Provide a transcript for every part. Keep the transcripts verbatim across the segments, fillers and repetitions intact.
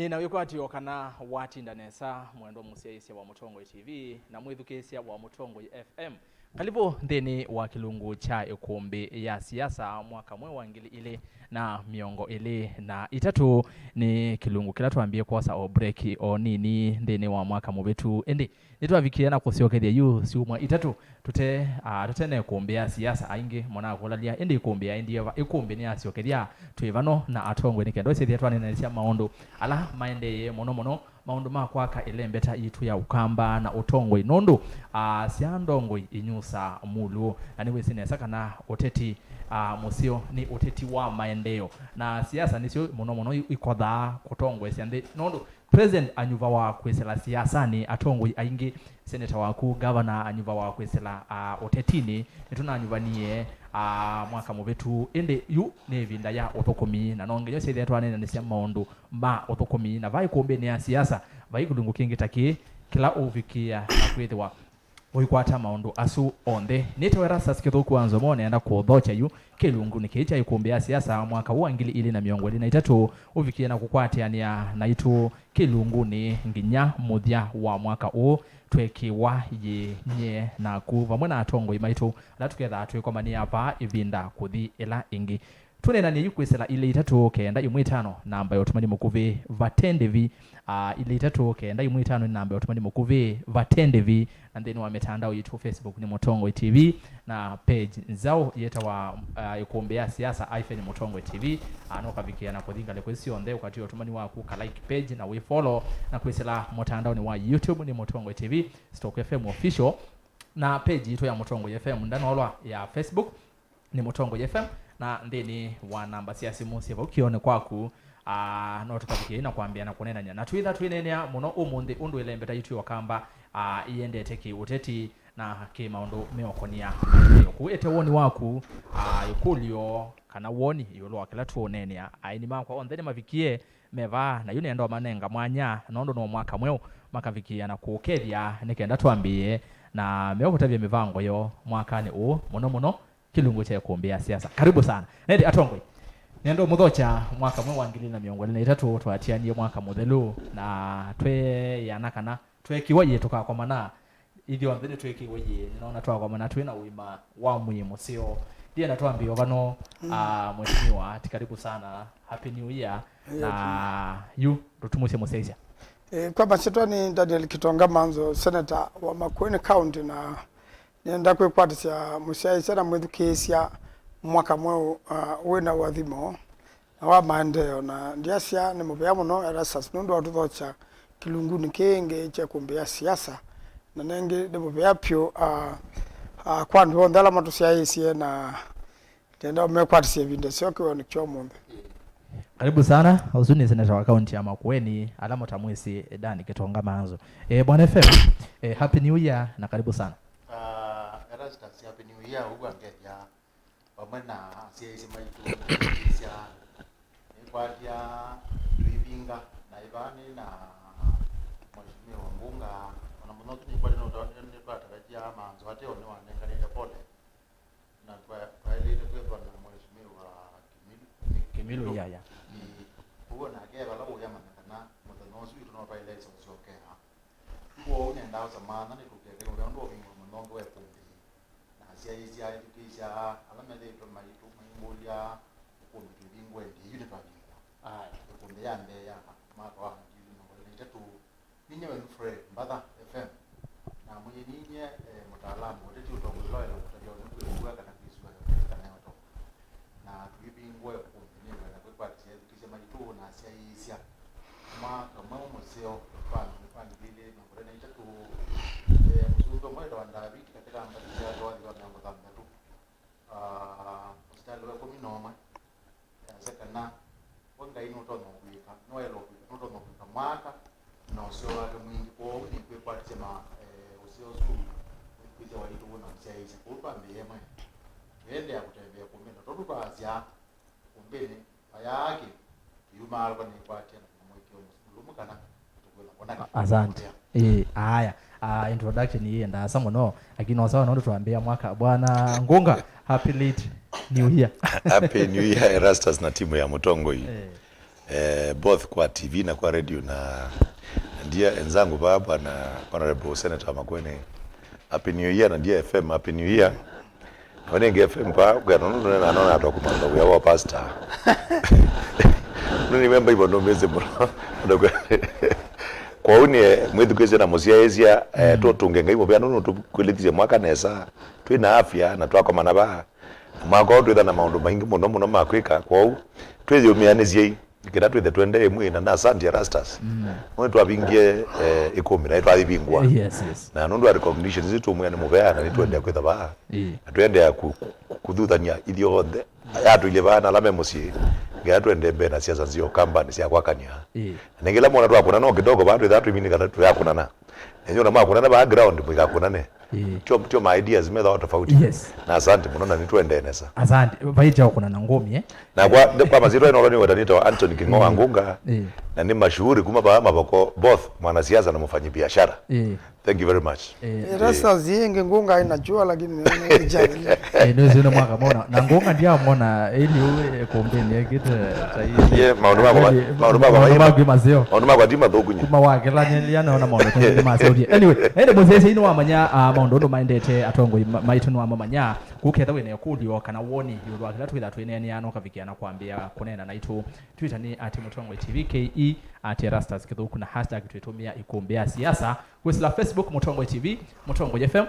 Nĩna wĩkwatyo kana watinda nesa, mwendwa mũsyaĩĩsya wa Mũtongoi T V na mwĩthukĩĩsya wa Mũtongoi F M. Karibu nthĩnĩ wa kĩlungu kya ĩkũmbĩ ya siasa mwaka mweũ wa ngili ilĩ na mĩongo ĩlĩ na itatũ. Nĩ kĩlungu kĩla twambie kwosa o break o nini nthĩnĩ wa mwaka mũvĩtu, ĩndĩ nĩtwavikie na kũsyokethya yu syumwa itatũ tũte, ah, tũte na ĩkũmbĩ ya siasa. Aingĩ monakũlalya, ĩndĩ ĩkũmbĩ yaendie va? Ĩkũmbĩ nĩyasyokethya twĩ vano na atongoi nĩ kenda ũsĩthĩa twaneenanĩsya maũndũ ala maendee mũno mũno, maũndũ ma kwaka ĩlembeta yitũ ya Ũkamba na ũtongoi, nũndũ, ah, sya ndongoi inyusaa mulũ, na nĩwĩsĩ nesa kana ũteti, ah, mũseo nĩ ũteti wa maendeeo, na siasa nĩsyo mũno mũno ikothaa kũtongoesya nthĩ, nũndũ President anyuvawa kwĩsĩla siasanĩ, atongoi aingĩ, seneta waku, gavana anyuvawa kwĩsĩla, ah, ũtetinĩ. Nĩtũnanyuvanie, ah, mwaka mũvĩtu, ĩndĩ yu nĩ ĩvinda ya ũthũkũmi, na no nginya ũsyĩthĩa twaneenanĩsya maũndũ ma ũthũkũmi. Na vai kũmbĩnĩ ya siasa, vai kĩlungu kĩngĩ ta kĩĩ kĩla ũvikĩĩa na kwĩthĩwa ũikwata maũndũ asu onthe. Nĩtawa Erastus Kĩthũku wa Nzomo, nĩenda kũũthokya yu kĩlungunĩ kĩĩ kya ĩkũmbĩ ya siasa mwaka ũũ wa ngili ilĩ na mĩongo ĩlĩ na itatũ, ũvikie na kũkwatĩanĩa naitũ kĩlungunĩ nginya mũthya wa mwaka ũũ, twekĩwa yĩ nyie naku vamwe na atongoi maitũ ala tũkethaa twĩkomanĩa vaa ĩvinda kũthi ĩla ĩngĩ. Tũneenany'e yu kwĩsĩla ilĩ itatũ kenda ĩmwe ĩtano, namba ya ũtũmani mũkuvĩ vate ndĩvi. Ah, ilĩ itatũ kenda ĩmwe ĩtano nĩ namba ya ũtũmani mũkuvĩ vate ndĩvi, na nthĩnĩ wa mĩtandao yitũ, Facebook nĩ Mũtongoi T V, na page nzaũ yĩtawa, ah, Ĩkũmbĩ ya Siasa hyphen Mũtongoi T V. Ah, no ũkavikĩa na kũthi ngalĩko isu syonthe, ũkatia ũtũmani waku, ka like page na wĩ follow, na kwĩsĩla mũtandaonĩ wa YouTube nĩ Mũtongoi T V, Stock F M Official, na page yitũ ya Mũtongoi F M ndanolwa ya Facebook nĩ Mũtongoi F M, na nthĩnĩ wa namba sya simũ syĩ vau kĩonĩ kwaku, ah, no tũkavikĩe na kwambĩa na kũneenany'a. Na twĩtha twĩneenea mũno ũmũnthĩ ũndũ ĩlembeta yitũ ya Ũkamba, ah, ĩendete kĩ-ũteti na kĩ-maũndũ meũkonia kũu. Ete woni waku, ah, ĩkũlyo kana woni ĩũlũ wa kĩla tũũneenea. Aeni makwa onthe nĩmavikie me vaa, na yu nĩenda ũmanenga mwanya, nũndũ no mwaka mweũ, makavikĩĩa na kũũkethya nĩ kenda twambĩĩe na meũkũtavya mĩvango yoo mwakanĩ ũũ, mũno mũno kĩlungu kya ĩkũmbĩ ya siasa. Karibu sana. Na ĩndĩ atongoi, nĩenda ũmũthokya mwaka mweũ wa ngili na mĩongo ĩlĩ na itatũ, twatianie mwaka mũthelu, na tweeana kana twekiwa yĩ tũkakomana. Ithyonthe nĩtwĩkĩwe yĩ, nĩnaona twakomana twĩ na ũima wa mwĩĩ mũseo. Ndienda twambĩe o vano, mm, ah, mheshimiwa, ti karibu sana. Happy New Year. Happy New Year. Na yu, tũtumũsye mũsyaĩĩsya. Eh, kwa masyĩtwa nĩ Daniel Kitonga Manzo, senator wa Makueni County, na nĩenda kwĩkwatĩsya mũsyaĩĩsya na mwĩthukĩĩsya mwaka mweũ, ah, wĩ na ũathimo na wa maendeeo, na ndyasya nĩ mũvea mũno Erastus nũndũ wa ũtũthokya kĩlungunĩ kĩĩ ĩngĩ kya ĩkũmbĩ ya siasa, na nengĩ nĩ mũvea pyũ, ah, ah, kwa andũ onthe ala matũsyaĩĩsye na nĩenda ũmekwatĩsya ĩvinda ĩseo kĩw'oonĩ kya ũmũnthĩ. Karibu sana. Ũsu nĩ seneta wa kaunti ya Makueni, ala mũtamwĩsĩ, Dan Kitonga Manzo. Eh, Bwana F M, eh, Happy New Year na karibu sana. Ah, Erastus, Happy New Year, ũu angethya vamwe na asyaĩĩsya maitũ na asyaĩĩsya. Nĩkwatya tũivinga na ĩvanĩ na Mheshimiwa Mbunga, ona mũno tu nĩkwatya nĩtwatarajia Manzo ateo nĩwanenganĩte pole. Na twa-, twaĩlĩte kwĩthwa na Mheshimiwa Kimilu. Kimilu, ya, ya. Ĩĩ, ũw'o nake e vala ũyamanya kana mũthenya ũsu witũ no twaĩle ũsyokea. Kwoou nĩendaa ũsamantha nĩtũkeke ũvea ũndũ ũvingũe mũnyonge wa ĩkũmbĩ. Na asyaĩĩsya ethukĩĩsya ala methĩĩtwe maitũ maimbũlya ĩkũmbĩ twĩvingũe ndĩĩ yu nĩtwavingũa. Aya. Ĩkũmbĩ ya mbee ya mwaka wa ngili ilĩ na mĩongo ĩlĩ na itatũ. Ninyie wenyu Fred Mbatha F M, na mwĩĩ ninyie, eh, mũtaalamu ũteti ũtongoi ũla waĩle kũtavya ũnĩ kwĩsua kana kwĩsua kana yoto. Na tũivingũe ũkũmbĩ nĩngwenda kwĩkwatĩsya ethukĩĩsya maitũ na asyaĩĩsya mwaka mweũ mũseo wa, wa ngili ilĩ na mĩongo ĩlĩ na itatũ. Eh, mũsumbĩ ũmwe wĩtawa Ndaviti katika Mbathi sya Twathi wa mĩongo thanthatũ. Ah, mũsitalĩ wa ĩkũmi na ũmwe, easya kana we Ngai nũtonya kwĩka, nĩwaĩle kwĩka, nũtonya kwĩka mwaka na ũseo wake mwingĩ. Kwoou nĩkwĩkwatĩsya ma, eh, ũseo ũsu kwĩthĩa waitũ wĩ na ũsyaĩĩsya. Kwoou twambĩĩe mwe, tũendeea kũtembea kũmena. Tondũ twasya kũmbĩnĩ, ayake, tũyumaalũka nĩkwatya na kũmwĩkĩa mũlũmu kana tũkwĩla kũnake. Asante. Eh, aya. Ah, introduction hii ndaasa mũno, lakini no sawa, nũndũ twambĩĩa mwaka. Bwana Ngunga, happy late new year. Happy New Year, Erastus na timu ya Mũtongoi. Eh. eh, both kwa T V na kwa radio, na ndia enzangu vaa, bwana Honorable Senator Makueni, Happy New Year, na ndia F M, Happy New Year. Na wene nge F M vaa, kwa nũndũ nũnene na nona atwa kumanga wĩa wa pastor. Nũnĩ memba ivo nũmĩsĩ mũno. Kwoou nĩ mwĩthukĩĩsya na mũsyaĩĩsya, eh, tũtũnge Ngai mũvea nũndũ tũkwĩlĩthisye mwaka nesa, twĩ na afya na twakomana vaa. Na mwaka ũũ twĩtha na maũndũ maingĩ mũno mũno ma kwĩka, kwoou twĩyũmĩanĩsyei. Nĩkenda twĩthe twende ĩmwe na na Asante Erastus. Mm. Nũndũ twavingie, eh, ĩkũmbi na nĩtwaivingwa. Yes, yes. Na nũndũ wa recognition isu tũmwĩa nĩ mũvea na nĩtũendea kwĩtha vaa. Ĩĩ. Na tũendea ku-, ku-, kũthuthania ithyonthe. Yatũilye vaa na ala me mũsyĩ. Ngeya twende mbee na siasa nzeo kambani sya kwakany'a. Ĩĩ. Na nĩngĩ ĩla mona twakũnana o kidogo vaa twĩthaa tũimini kana tũyakũnana. Na inyuĩ ona mwakũnana vaa ground mũikakũnane. Ĩĩ. Tio, tio ma ideas methawa tofauti. Yes. Na asante mũno na nĩtũendee nesa. Asante. Vai kya ũkũnana ngũmi, eh? Na kwa, kwa masyĩtwa ĩno nĩwetanĩte wa Anthony King'o wa Ĩĩ. Ngunga, Ĩĩ. Na nĩ mashuhuri kuma vaa Mavoko, both mwanasiasa na mfanyabiashara. Ĩĩ. Thank you very much. Ĩĩ. Ĩĩ, Erastus yĩngĩ Ngunga ĩna chua, lakini nĩ, nĩ kijana. Ĩĩ, nĩ ũcio nĩ mwaka mona. Na Ngunga ndiamona, ĩĩ, ĩkũmbĩnĩ ekĩte ta ĩĩ. Ye, maũndũ makwa, maũndũ makwa maũndũ maima. Maku maseo. Maũndũ makwa ti mathũku nye. Kuma wakĩlanĩlya naona maũndũ maingĩ maseũvye. Anyway, ĩndĩ mũsyaĩĩsya nĩwamanya, ah, maũndũ ũndũ maendete, atongoi ma-, maitũ nĩwamamanya. Kũketha wĩna ĩkũlyo kana woni ĩũlũ wa kĩla twĩtha twĩneenea na ũkavikĩa na kwambĩa kũneena naitũ, Twitter nĩ at Mũtongoi T V K E, at Erastus Kĩthũku na hashtag twĩtũmĩa Ĩkũmbĩ ya Siasa. Kwĩsĩla Facebook Mũtongoi T V, Mũtongoi F M,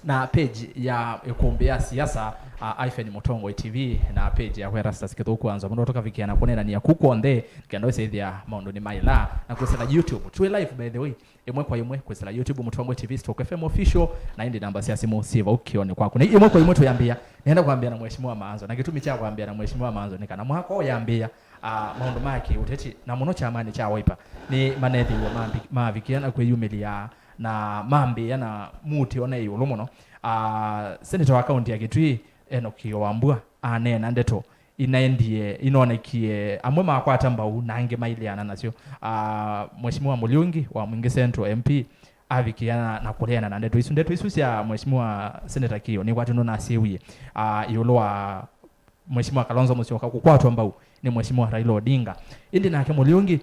na page ya Ĩkũmbĩ ya Siasa, uh, hyphen Mũtongoi T V, na page ya Erastus Kĩthũku. Anza mũno tũkavikĩa na kũneenania ku kw'onthe, kenda wĩsĩthĩa maũndũ nĩ maĩla. Na kwĩsĩla YouTube, twĩ live by the way. Ĩmwe kwa ĩmwe kwĩsĩla YouTube Mũtongoi T V stroke F M official, na ĩndĩ namba sya simũ syĩ vau kĩonĩ kwaku. Na ĩmwe kwa ĩmwe tũyambĩĩa, nĩenda kwambĩa na Mheshimiwa Maanzo, na kĩtumi kya kwambĩa na Mheshimiwa Maanzo nĩ kana mwaka ũyambĩĩa, ah, maũndũ ma kĩũteti, na mũno kyamanĩ kya Wiper, nĩ manethĩiwe mambi-, mavikĩa na kwĩyumĩlya na mambĩĩa na muti ona ĩũlũ mũno. Ah, seneta wa kaunti ya Kitui, Enock Wambua, aneena ndeto inaendie, inonekie amwe makwata mbau na angĩ maileana nasyo. Ah, Mheshimiwa Mũliungi wa Mwingi Central M P avikĩa na, na kũleana na ndeto isu. Ndeto isu sya Mheshimiwa Senator Kio nĩkwatĩ nũnasĩwie, ah, ĩũlũ wa Mheshimiwa Kalonzo Musyoka kũkwatwa mbau nĩ Mheshimiwa Raila Odinga. Ĩndĩ nake Mũliungi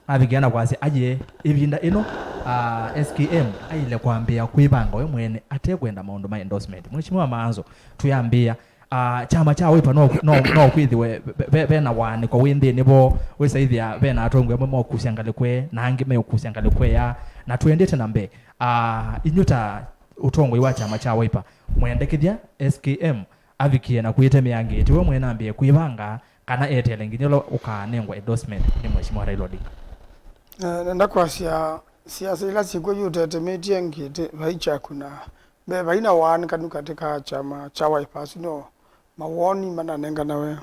avikĩa na kwasya, aye, ĩvinda ĩno, ah, S K M aĩle kwambĩĩa kwĩvanga we mwene ate kwenda maũndũ ma endorsement. Mheshimiwa Maanzo, twĩambĩĩa, ah, kyama kya Wiper no, no, no kwĩthĩwe ve, ve, ve na waanĩko wĩ nthĩnĩ vo, wĩsaĩthĩa ve na atongoi amwe meũkusya ngalĩko ĩĩ, na angĩ meũkusya ngalĩko ĩya, na tũendete na mbee. Ah, inyu ta ũtongoi wa kyama kya Wiper, mwendekethya S K M avikĩe na kwĩtemea ngĩti we mwene ambĩe kwĩvanga kana eteele nginya ũla ũkaanengwa endorsement nĩ Mheshimiwa Raila Odinga? Eh, nenda kwasya siasa ila syĩkw'o yu ũtetemĩtye ngĩti vai kyaku na mbee vai na waanĩkanu katĩ ka kyama kya Wiper. Asu no mawoni mananenganawe.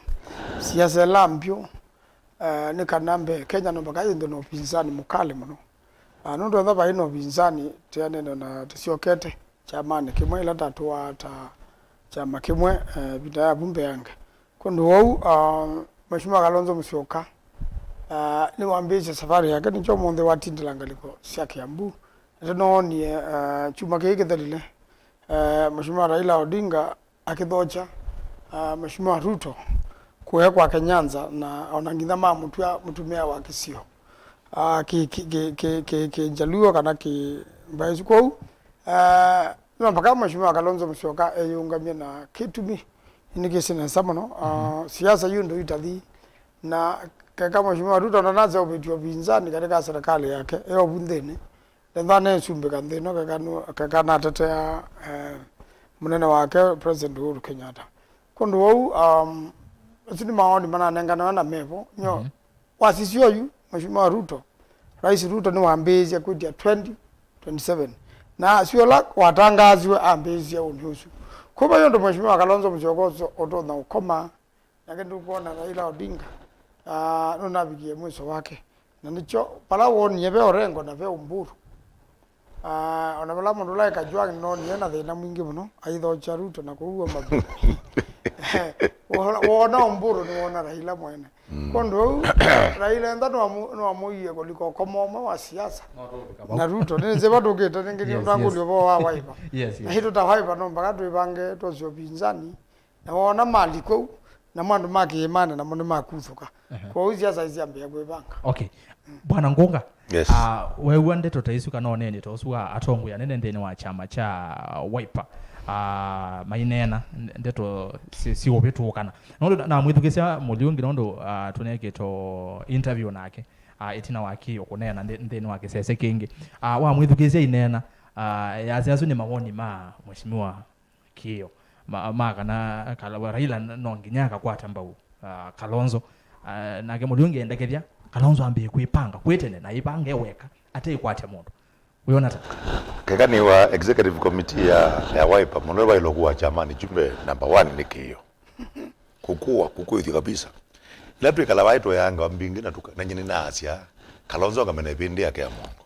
Siasa ĩla mbyũ, eh, nĩ kana mbee Kenya no mpaka yĩthwe na ũpinzani mũkalĩ mũno. Ah, nũndũ ethwa vai na ũpinzani, tĩanene na tũsyokete kyamanĩ kĩmwe ĩla tatũaa ta kyama kĩmwe, eh, ĩvinda ya vu mbeange. Kwondũ wou, ah, Mheshimiwa Kalonzo Musyoka, ah, nĩwambĩĩsye safarĩ yake, nĩkyo ũmũnthĩ watindĩla ngalĩko sya Kiambu. Na tũnoonie, ah, kyumwa kĩĩ kĩthelile, eh, Mheshimiwa Raila Odinga akĩthokya, ah, Mheshimiwa Ruto kũya kwake Nyanza, na ona nginya mamũtw'a mũtumĩa wa kĩsio, ah, kĩ, kĩ, kĩ, kĩ, kĩ, kĩ Jaluo kana kĩ mbaĩ isu. Kwoou, ah, no mpaka Mheshimiwa Kalonzo Musyoka eyũngamie na kĩtumi nĩnĩkĩsĩ nesa mũno, ah, siasa yu ndũitathi, na keka Mheshimiwa Ruto ndanasya ũvĩtyo ũpinzani katika serikali yake e ovu nthĩnĩ. Ndethwa nesumbĩka nthĩ ĩno keka nũ-, keka natetea, eh, mũnene wake President Uhuru Kenyatta. Kwondũ wou, um, asu nĩ maoni mananenganawa na mevo. Nyo, wasisya oyu, Mheshimiwa Ruto, Rais Ruto nĩwambĩĩsye kwĩtya twenty twenty-seven. Na asu ũla watangaasiwe ambĩĩsye ũnĩ ũsu. Kuma yũndũ Mheshimiwa Kalonzo Musyoka ũtonya ũkoma, nake ndũkwona Raila Odinga, ah, nũnavikie mwĩso wake. Na nĩkyo, vala woonie ve Orengo na ve Umburu. Ah, ona vala mũndũ ũla Kajwang' nĩnoonie na thĩna mwingĩ mũno, aithokya Ruto na kũua mavu. Wona, wona Umburu nĩwona Raila mwene. Mm. Kwondũ ũu, Raila enda nĩwamũ-, nĩwamũie kũlika ũkomo ũmwe wa siasa. Na Ruto, nĩnĩsĩ vatũkĩte nĩngĩ. Yes, yes. Nĩũtangũlya ũvoo wa Wiper. Yes, yes. Na itũ ta Wiper no mpaka twĩvange twose ũpinzani. Na woona mali kũu, Namo andũ ma kĩĩmanĩ namo nĩmakuthũka. Ehe. Kwoou siasa isyambĩĩa kwĩvanga. Okay. Bwana Ngunga, Yes. ah, weew'a ndeto ta isu kana ũneeni ta ũsu wa atongoi anene nthĩnĩ wa kyama kya Wiper, ah, maineena ndeto si- siũvĩtũkana? Nũndũ namwĩthukĩsya Mũliungi nũndũ, ah, tũnekĩto interview nake, ah, ĩtina wa Kĩĩo kũneena nthĩ- nthĩnĩ wa kĩsese kĩngĩ. Ah, wamwĩthukĩsya aineena, ah, yasya asu nĩ mawoni ma Mheshimiwa Kĩĩo ma, ma kana Kala- Raila no nginya akakwata mbau, ah, Kalonzo. Ah, nake Mũliungi endekethya Kalonzo ambĩe kwĩpanga kwĩ tene na ĩpange weka ateĩkwatya mũndũ. Wĩona ta? Keka nĩ wa executive committee ya, ya Wiper, mũno vaĩlwa kuwa chamani, jumbe number one nĩ Kĩĩo. Kũkũa, kũkũĩthya kabisa. Ĩla twĩkala vaĩ tũyanga mbingĩ na tũka- na nyini naasya Kalonzo ngamene ĩvĩndĩ yake ya mwongo.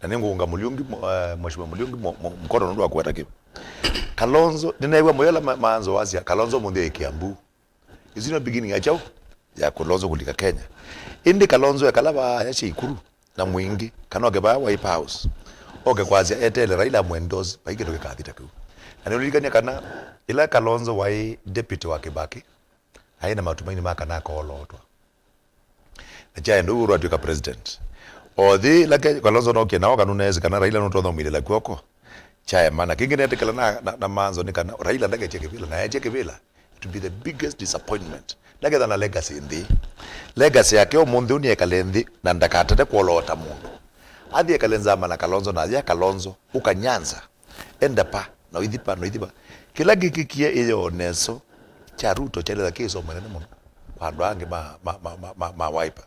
Na nĩngũũnga Mũliungi, eh, Mheshimiwa Mũliungi mo- mo- mkono nũndũ wa kũweta kĩu. Kalonzo, nĩneew'a mũyo ala ma- maanzo wasya Kalonzo mũnthĩ e Kiambu. Isu nĩ beginning ya kyaũ? Ya Kalonzo kũlika Kenya. Ĩndĩ Kalonzo ekala vaa yasya Ikuru na mwingĩ, kana oke vaa Wiper House, oke kwasya eteele Raila amwendorse, vai kĩndũ kĩkathi ta kĩu. Na nĩũlilikany'a kana ĩla Kalonzo waĩ deputy wa Kĩbaki, aĩ na matumaini ma kana akoolotwa. Na kyaenda ũu Uhuru atw'ĩka president. O thi ĩla ke- Kalonzo nokie na oka nũneesĩ kana Raila nũtonya ũmwilĩla kw'oko. Kyaema. Na kĩngĩ neetĩkĩla na, na, na manzo nĩ kana Raila ndaketye kĩvĩla, na eetye kĩvĩla, it would be the biggest disappointment. Ndaketha na legacy nthĩ. Legacy yake ũmũnthĩ ũũ nĩ ekale nthĩ na ndakatate kwoloota mũndũ. Athi ekale nzama na Kalonzo, na ya Kalonzo ũka Nyanza. Enda pa, na ũithi pa, na ũithi pa. Kĩla kĩkĩkie ĩyoo neso kya Ruto kyaletha kĩsomo ĩnene mũno kwa andũ angĩ ma, ma, ma, ma, ma, ma Wiper.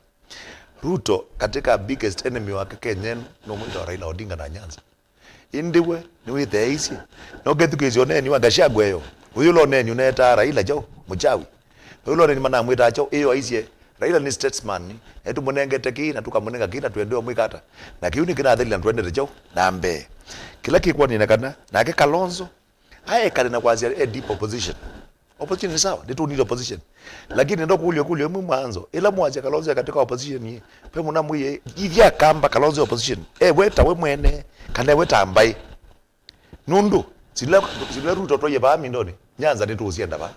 Ruto katika biggest enemy wake Kenya ĩno nũmwĩtawa Raila Odinga na Nyanza. Ĩndĩ we nĩwĩtheeisye na ũkethukĩĩsya ũneeni wa Gachagua ĩyo. Ũyũ ũla ũneeni ũneetaa Raila kyaũ? Mũchawi. Na ũyũ ũla ũneeni manamwĩtaa kyaũ? Ĩyo aisye Raila nĩ statesman, na nĩtũmũnengete kĩĩ, na tũkamũnenga kĩĩ, na twendee ũmwĩka ata? Na kĩu nĩkĩnathelile na tũendete kyaũ na mbee. Kĩla kĩkwonany'a kana nake Kalonzo aekane na kwasya e deep opposition. Opposition ni sawa, nĩtũnĩte opposition. Lakini nenda kũlya kũlyo ĩmwe mwanzo, ĩla mwasya Kalonzo e katika opposition ĩ, pe mũnamwĩe, ithya Akamba Kalonzo e opposition, e we ta we mwene, kana e we ta mbaĩ? Nũndũ sila, sila Ruto twaie vaa mindoni, Nyanza nĩtũũsyenda vaa.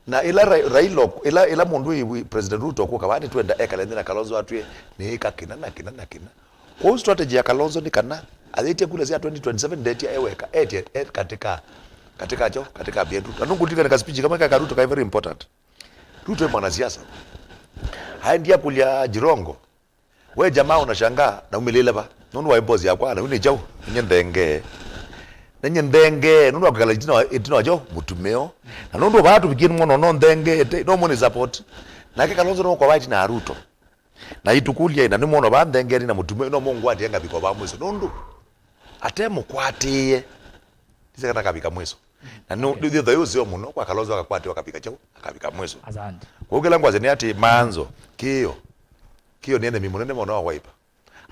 Na ĩla Ra- Raila, ĩla, ĩla mũndũ wĩ, wĩ President Ruto kũka vaa, nĩtwenda ekale nthĩ na Kalonzo atwĩe nĩĩka kĩna na kĩna na kĩna. Kwoou strategy ya Kalonzo nĩ kana ayĩtye kula sya twenty twenty-seven ndetia e weka, etye e katika, katika cho, katika bietu. Na nũngũlilikanĩa ka speech kamwe ka Ruto kaĩ very important. Ruto e mwanasiasa. Aendie akũlya Jirongo, "We jamaa, unashangaa naumĩlĩle va? Nũndũ waĩ boss yakwa, na yu nĩ kyaũ? Nĩnye nthengee. Nĩnye nthengee, nũndũ wa kwĩkala ĩtina wa, ĩtina wa kyaũ? Mũtumeo. Na nũndũ vaa tũvikie nĩ mwana no nthengete, no mũnĩ support." Nake Kalonzo no kwa ĩtina ya Ruto. Na itũkũlya ĩ, na nĩmwona vaa nthengeni na mũtumeo, no mũngwatĩe ngavika o vaa mwĩso? Nũndũ ate mũkwatĩĩe, ndĩsĩ kana akavika mwĩso. Na nũ- Okay. Nĩthĩthwa ĩ ũseo mũno kwa Kalonzo akakwatĩwa akavika kyaũ? Akavika mwĩso. Asante. Kwoou kĩla ngwasya nĩ atĩ manzo, Kĩĩo, Kĩĩo nĩ enemy mũnene mũno wa Wiper.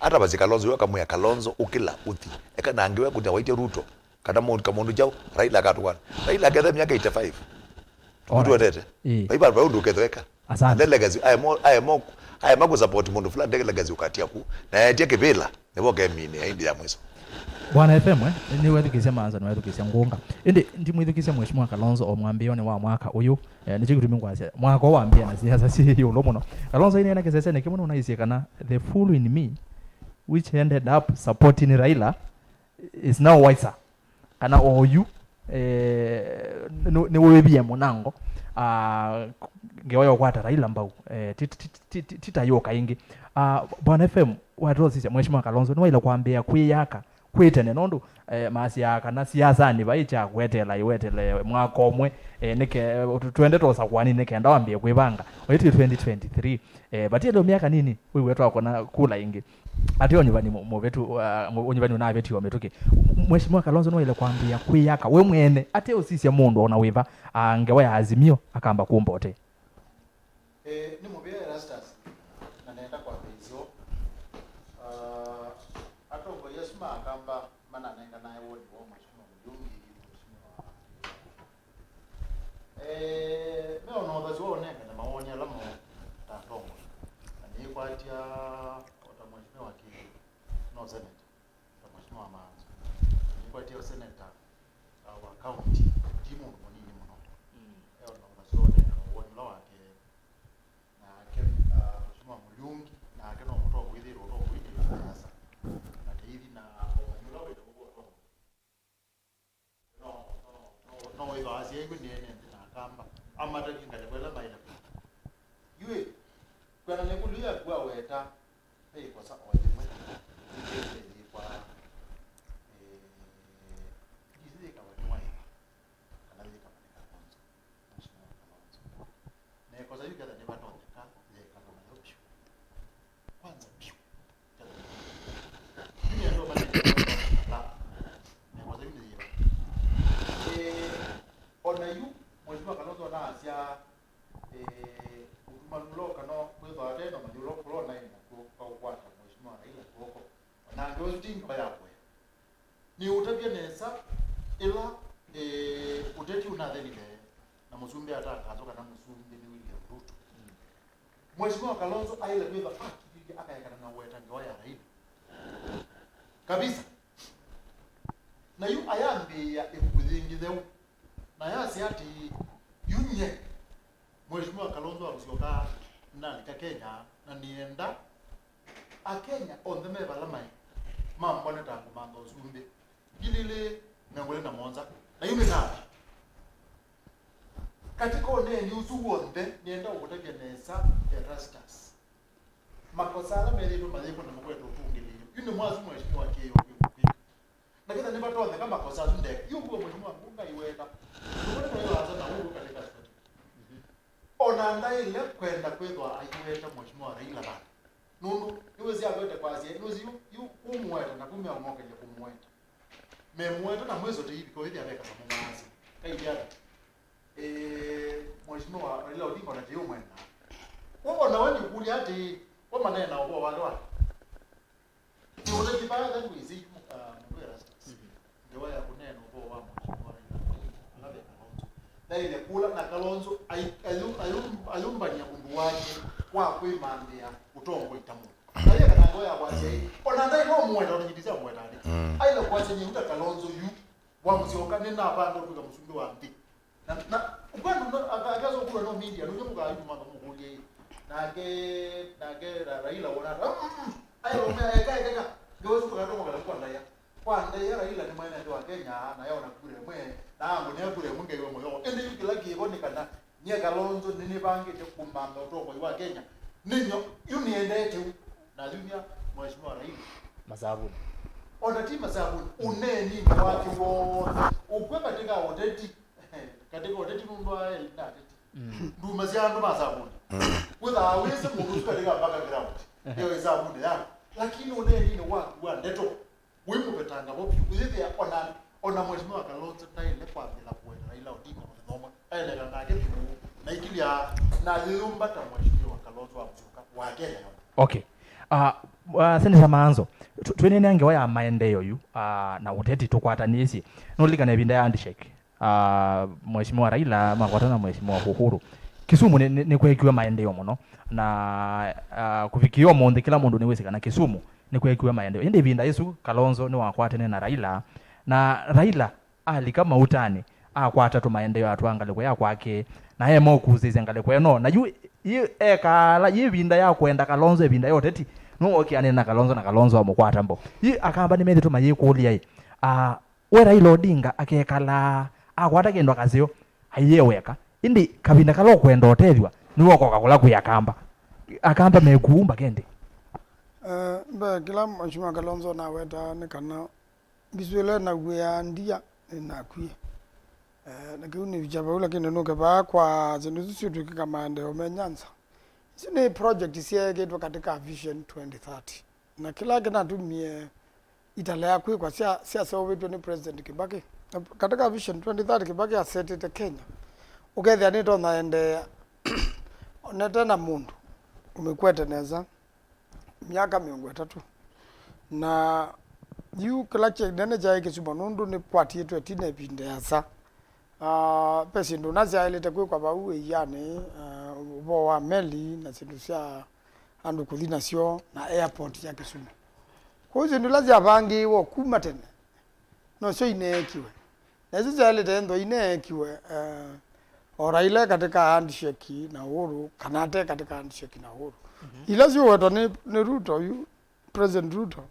Atavasya Kalonzo, yo akamwĩa, "Kalonzo, ũkĩla ũthi. Eka na ngewa kũnya waitye Ruto, kana mũndũ, kamũndũ kyaũ, Raila akatũkana." Raila aketha myaka eighty-five. Alright. Ũtwendete? Ĩĩ. Vai va- vai ũndũ ũketheweka. Asante. Nde legacy, aema, aema, aema kũsupport mũndũ fulani, nde legacy ũkatia ku. Na etia kĩvĩla, nĩvo kemini ya indi ya mwiso. Bwana F M, eh, nĩwethukĩsya Manzo, nĩwethukĩsya Ngunga. Ĩndĩ ndimwĩthukĩsya Mheshimiwa Kalonzo o mwambĩĩonĩ wa mwaka ũyũ, eh, nĩkyo kĩtumi ngwasya mwaka ũũ wambĩĩa na siasa syĩ ĩũlũ mũno. Kalonzo aineena kĩsese nĩ kĩmwe nũnaisye kana the fool in me, which ended up supporting Raila, is now wiser. Kana oyu, eh, nĩ- nĩwĩvie mũnango, ah, ngewa ya ũkwata Raila mbau, eh, ti- ti- ti- ti- ti- titayũka ĩngĩ. Ah, Bwana F M, watũsisya Mheshimiwa Kalonzo nĩwaile kwambĩĩa kwĩyaka kwĩ tene, nũndũ, eh, masyaa kana siasanĩ vai kya kũeteela ĩwetele mwaka ũmwe, eh, nĩke- tũ- twende tũsakuani nĩ kenda wambĩe kwĩvanga. Oyu twĩ twenty twenty-three. Eh, vatiele myaka nini, wĩw'e twakũna kula ĩngĩ. Ate ũnyuvani mu- mũvĩtu, uh, mu- ũnyuvani ũnavĩtiwa mĩtũkĩ. Mheshimiwa Kalonzo nĩwaile kwambĩĩa kwĩyaka we mwene, ate ũsisya mũndũ ona wĩva, ah, ngewa ya Azimio akamba kũmbote. Eh, nĩ mũvea Erastus, na nenda kwambĩĩsyo. Ah, atongoi asu ma Akamba mananenganae woni wa Mheshimiwa Mũyungi, Mheshimiwa Eh, me ona ũthasyo wa ũnengane mawoni ala moo ta atongoi. Na nĩkwatya o ta Mheshimiwa Kĩĩo, no senator, ta Mheshimiwa Manzo. Nĩkwatya o senator, uh, wa county, ti mũndũ mũnini mũno. Mm. E ona ũthasyo wa ũnengane mawoni ũla wake, nake, ah, Mheshimiwa Mũlungi, nake no mũtongo wĩthĩĩtwe ũtongoinĩ wa siasa. Na teithi na ũmanyi ũla wĩtaw'o ũtongo. No, no, no, no wĩthwa asyaĩw'e nĩ ene nthĩ na Akamba. Amatavye ngalĩko ĩla maĩle kwĩka. Yu ĩ, kwĩanana na ĩkũlyo yaku waweta, ve ĩkosa o yĩmwe yĩthĩĩtwe yĩkwa, eh, ndisi yĩkawa nĩ Waĩva, kana yĩkawa nĩ Kalonzo, Mheshimiwa Kalonzo. Na ĩkosa yu ketha nĩvatonyeka yĩkalwa nayo vyũ. Kwanza vyũ. Ketha nĩ, yu nĩ andũ manyĩte na ĩkosa yu nĩ yĩva. Eh, o na yu, Mheshimiwa Kalonzo naasya, eh, ũtumanu ũla ũkana kwĩthwa ate na ũmanyi ũla ũkũlwa naĩ nakw'o kwa kũkwata Mheshimiwa Raila kw'oko. O na angĩ ũsu ti ngewa ya kũea. Nĩũtavya nesa ĩla, eh, ũteti ũnathenile na mũsumbĩ atangaaswa kana mũsumbĩ nĩ William Ruto. Mheshimiwa Kalonzo aĩle kwĩthwa akililye akaekana na ũweta ngewa ya Raila. Kabisa. Na yu ayambĩĩa ĩvuku yĩngĩ yeu. Na yasya atĩĩ, yu nyie, Mheshimiwa Kalonzo wa Musyoka, nalika Kenya, na nĩenda Akenya onthe me vala maĩ, mambone ta ngũmantha ũsumbĩ. Ngili ilĩ mĩongo ĩlĩ na mũonza, na yu nĩnathi. Katika ũneeni ũsu w'onthe, nĩenda ũkũtavya nesa Erastus. Makosa ala methĩĩtwe mayĩkwa na makwete ũtũngĩlĩĩo. Yu nĩ mwasu Mheshimiwa kĩĩo kwĩ kwĩ. Na ketha nĩvatonyeka makosa asu ndeka, yu kuwa Mheshimiwa Ngunga iweta. Nũmwe nĩtwaĩwa asa na ũndũ katika strategy. O na ndaĩle kwenda kwĩthwa aiweta Mheshimiwa Raila vana. Nũndũ nĩwĩsĩ akwete kwasya, nĩwĩsĩ yu, yu kũmũweta na kumya ũmokelya kũmũweta. Memũweta na mwĩso tĩivika wĩthĩa veka samũ maasya. Kaithya ata? Eh, Mheshimiwa Raila Odinga ona tĩĩ ũmwendaa. Wo, ona we nĩkũlya atĩĩ, we maneena ũvoo wake wa? Nĩ ũteti vaa then wĩsĩ yu, ah, mũndũ Erastus. Ngewa ya kũneena ũvoo wa Mheshimiwa Raila Odinga, ala ve Kalonzo. Ndaĩle kũla na Kalonzo ai-, ayu-, ayu-, ayũmbany'a ũndũ wake wa kwĩmanthĩa ũtongoi ta mũndũ. Ndaĩle kana ngewa ya kwasya ĩ, ona ndaĩ no mũweta, ona nyiti sya mũweta nĩ. Aĩle kwasya nyie ta Kalonzo yu wa Musyoka, nĩnavanga ũtw'ĩka mũsumbĩ wa nthĩ. Na, na, ũkwenda no, aka-, akesa ũkũlwa no media, nũnye mũkayuma na mũkũlye ĩ. Nake, nake Ra-, Raila wona ata? Mm, mm, mm. Ayo, me, eka, eka, eka. Ngewa isu tũkatongokela kwa ndaĩa. Kwa ndaĩa Raila nĩ mwene nthĩ wa Kenya, na yaona kura ĩmwe, na angũnĩa kura ĩmwe ngaiwe mũyo. Ĩndĩ yu kĩla kĩvo nĩ kana, nyie Kalonzo nĩnĩvangĩte kũmantha ũtongoi wa Kenya. Nĩnyo, yu nĩendete u. Na yumya Mheshimiwa Raila. Masavuni. Ona ti masavuni, ũneeninĩ wake w'onthe. Ũkw'a katika ũteti. Katika ũteti nũndũ aĩ na ateti. Mm. Nduma sya andũ masavuni. Mm. Wĩthaa wĩsĩ mũndũ ũsu katika background. Ehe. Yo ĩsavuni yako. Lakini ũneeninĩ waku wa ndeto, wĩ mũvetanga vo vyũ. Ũyĩthĩa ona, ona Mheshimiwa Kalonzo ndaĩle kwambĩla kũweta Raila Odinga mũthenya ũmwe. Aelekana nake thimũ. Na ikilya na yĩyũmba ta Mheshimiwa Kalonzo wa Musyoka wa Kenya yonthe. Okay. Ah, ah, Senator Maanzo, tũ-, twĩneenea ngewa ya maendeeo yu, ah, na ũteti tũkwatanĩsye. Nũlilikana ĩvinda ya handshake? Ah, Mheshimiwa Raila makwatana na Mheshimiwa Uhuru. Kisumu nĩ, nĩ, nĩkweekiwe maendeeo mũno, na, ah, kũvikĩa ũmũnthĩ kĩla mũndũ nĩwĩsĩ kana Kisumu nĩkweekiwe maendeeo. Ĩndĩ ĩvinda yĩsu Kalonzo nĩwakwatene na Raila, na Raila alika mautanĩ, akwata tũmaendeeo atwaa ngalĩko ya kwake, na ema ũkusĩĩsya ngalĩko ĩno. Na yu, yu ekaala, yĩ ĩvinda ya kwenda Kalonzo, ĩvinda ya ũteti, nũwookie anene na Kalonzo, na Kalonzo amũkwata mbo. Yu Akamba nĩmethĩtwe mayĩkũlya-ĩ, ah, we Raila Odinga akekalaa akwata kĩndũ akaseo, aiee weka. Ĩndĩ kavinda kala ũkwenda ũtethw'a, nĩwe ũkoka kũla kwĩ Akamba. Akamba mekũu mbakendĩ. Eh, mbee, kĩla Mheshimiwa Kalonzo nawetaa nĩ kana mbisũ ĩla ĩnaw'ĩaa ndia nĩnakwie. Eh, na kĩu nĩvikya vau, lakini nũke vaa kwa syĩndũ isu syĩtw'ĩkĩka maendeeo me Nyanza. Isu nĩ project syeekĩtwe katika Vision twenty thirty. Na kĩla kĩnatumie italea kwĩkwa sya-, syaseũvĩtw'e nĩ President Kibaki. Na katika Vision twenty thirty Kibaki asetĩte Kenya. Ũkethĩa nĩtonya endeea. Onete na mũndũ ũmĩkwete nesa myaka mĩongo ĩtatũ. Na yu kĩla kĩnene kyaĩ kĩsuma nũndũ nĩkwatĩtwe ĩtina ĩvinda ĩasa. Ah, ve syĩndũ na syaĩlĩte kwĩkwa vau ĩianĩ, ah, ũvoo wa meli na syĩndũ sya andũ kũthi nasyo na airport ya Kisumu. Kwoou syĩndũ ila syavangĩĩwe kuma tene, nosyo ineekiwe. Na isu syaĩlĩte nthwa ineekiwe, eh, O Raila e katĩ ka handshake na Uhuru, kana ate katĩ ka handshake na Uhuru. Mhm. Ila siũwetwa nĩ, nĩ Ruto yu, President Ruto.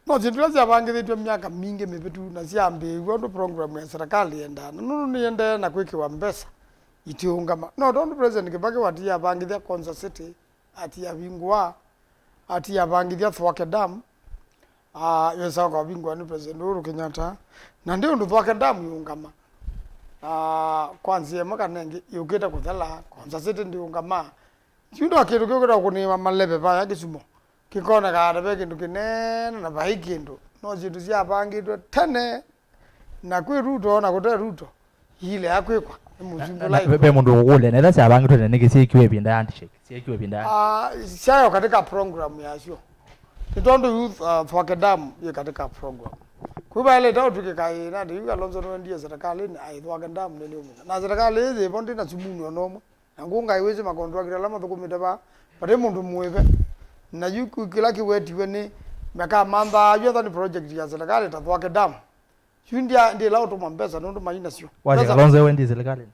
No syĩndũ ila syavangĩthĩtw'e myaka mingĩ mĩvĩtu na syambĩĩw'a ũndũ program ya serikali yendaa. Na nũndũ nĩyendeee na kwĩkĩwa mbesa itiũngama. No tondũ President Kibaki watiavangĩthya Konza City, atiavingũa, atiavangĩthya Thwake Dam, ah, yesa ũkavingũa nĩ President Uhuru Kenyatta. Na ndi ũndũ Thwake Dam yũngama, ah, kwa nzĩa ĩmwe kana ĩngĩ, yũkĩte kũthela, Konza City ndĩũngama. Yu no kĩndũ kĩũkĩte kũnĩĩwa maleve vaya Kisumu. Kĩkonekaa ta ve kĩndũ kĩnene na vai kĩndũ. No syĩndũ syavangĩtwe tene, na kwĩ Ruto na kũte Ruto, iilea kwĩkwa nĩ mũsumbĩ. Na, na, ve, ve mũndũ ũkũkũlya, na ĩla syavangĩtwe tene nĩkĩ syĩkiwe ĩvinda ya handshake? Syĩkiwe ĩvinda ya Ah, syayo katika program yasyo. Nĩ tondũ yu, uh, Thwake Dam yĩ katika program. Kwĩ vaĩlĩte ũtw'ĩkĩka ĩ nandĩ yu Kalonzo nĩwendie serikalĩnĩ, aĩ Thwake Dam nĩnĩũmina. Na serikali ĩĩ yĩvo ndĩna sumuni ona ũmwe. Na ngũnga ĩwĩsĩ makontrakita ala mathũkũmĩte vaa, vate mũndũ mũĩve. Na yu kĩ-, kĩla kĩwetiwe nĩ mekamanthaa yu etha nĩ project ya serikali ta Thwake Dam. Yu ndya-, ndĩla ũtũma mbesa nũndũ mai nasyo. Wasya mbesa Kalonzo wendie serikalĩnĩ?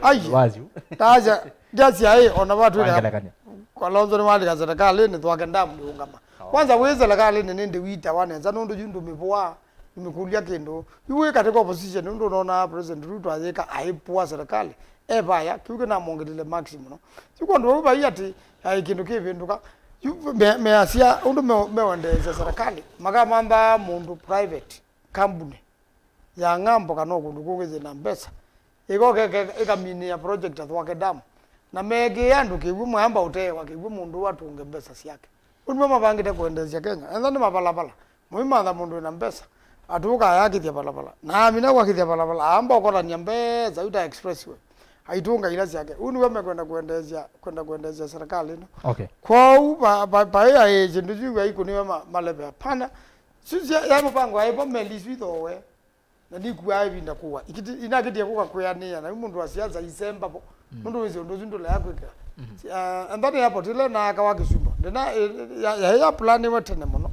Ai! Wasyu? Ndasya, ndasya ĩ, ona vatwĩka Wangelekany'a. Kalonzo nĩwalika serikalĩnĩ, Thwake Dam ndĩũngama. Oh. Kwanza wĩ serikalĩnĩ nĩndĩ witawa nesa nũndũ yu ndũmĩvũa. Nĩmĩkũlya kĩndũ. Yu wĩ katika opposition, nũndũ ũnona President Ruto ayĩka aipua serikali. E vaya, kĩu kĩnamwongelile marks mũno. Yu kwondũ vau vai atĩ, aĩ kĩndũ kĩvĩndũka. Yu me-, measya ũndũ me-, mewendeesya serikali. Makamantha mũndũ private, kambuni ya ng'ambo kana o kũndũ kũngĩ yĩna mbesa. Ĩkoka ĩka-, ĩkaminĩa project ya Thwake Dam. Na meekĩĩa andũ kĩw'ũ, mwamba ũteewa kĩw'ũ mũndũ ũũ atũnge mbesa syake. Ũu nĩw'o mavangĩte kwendeesya Kenya. Etha nĩ mavalapala, mũimantha mũndũ wĩna mbesa, atũka ayakĩthya valapala. Na amina kwakĩthya valapala, aamba ũkotany'a mbesa yu ta expressway. Aitũnga ila syake. Ũu nĩw'o mekwenda kwendeesya, kwenda kwendeesya serikali ĩno. Okay. Kwoou, va-, va-, vaĩ aĩ syĩndũ yu vaikũnĩwe ma-, maleve, hapana. Sisya, ya mũvango aĩ vo meli isu ithoowe. Na ndikuaa ĩvinda kũwa. Ikiti-, inakĩtie kũka kwĩanĩĩa, na yu mũndũ wa siasa isemba vo. Mm. Nũndũ wĩsĩ ũndũ ũsu ndũlea kwĩkĩwa. Mhm. Si-, ah, and that airport ĩla naakawa Kisumu. Ndĩna, ĩ-, ya, ya, ya planiwe tene mũno.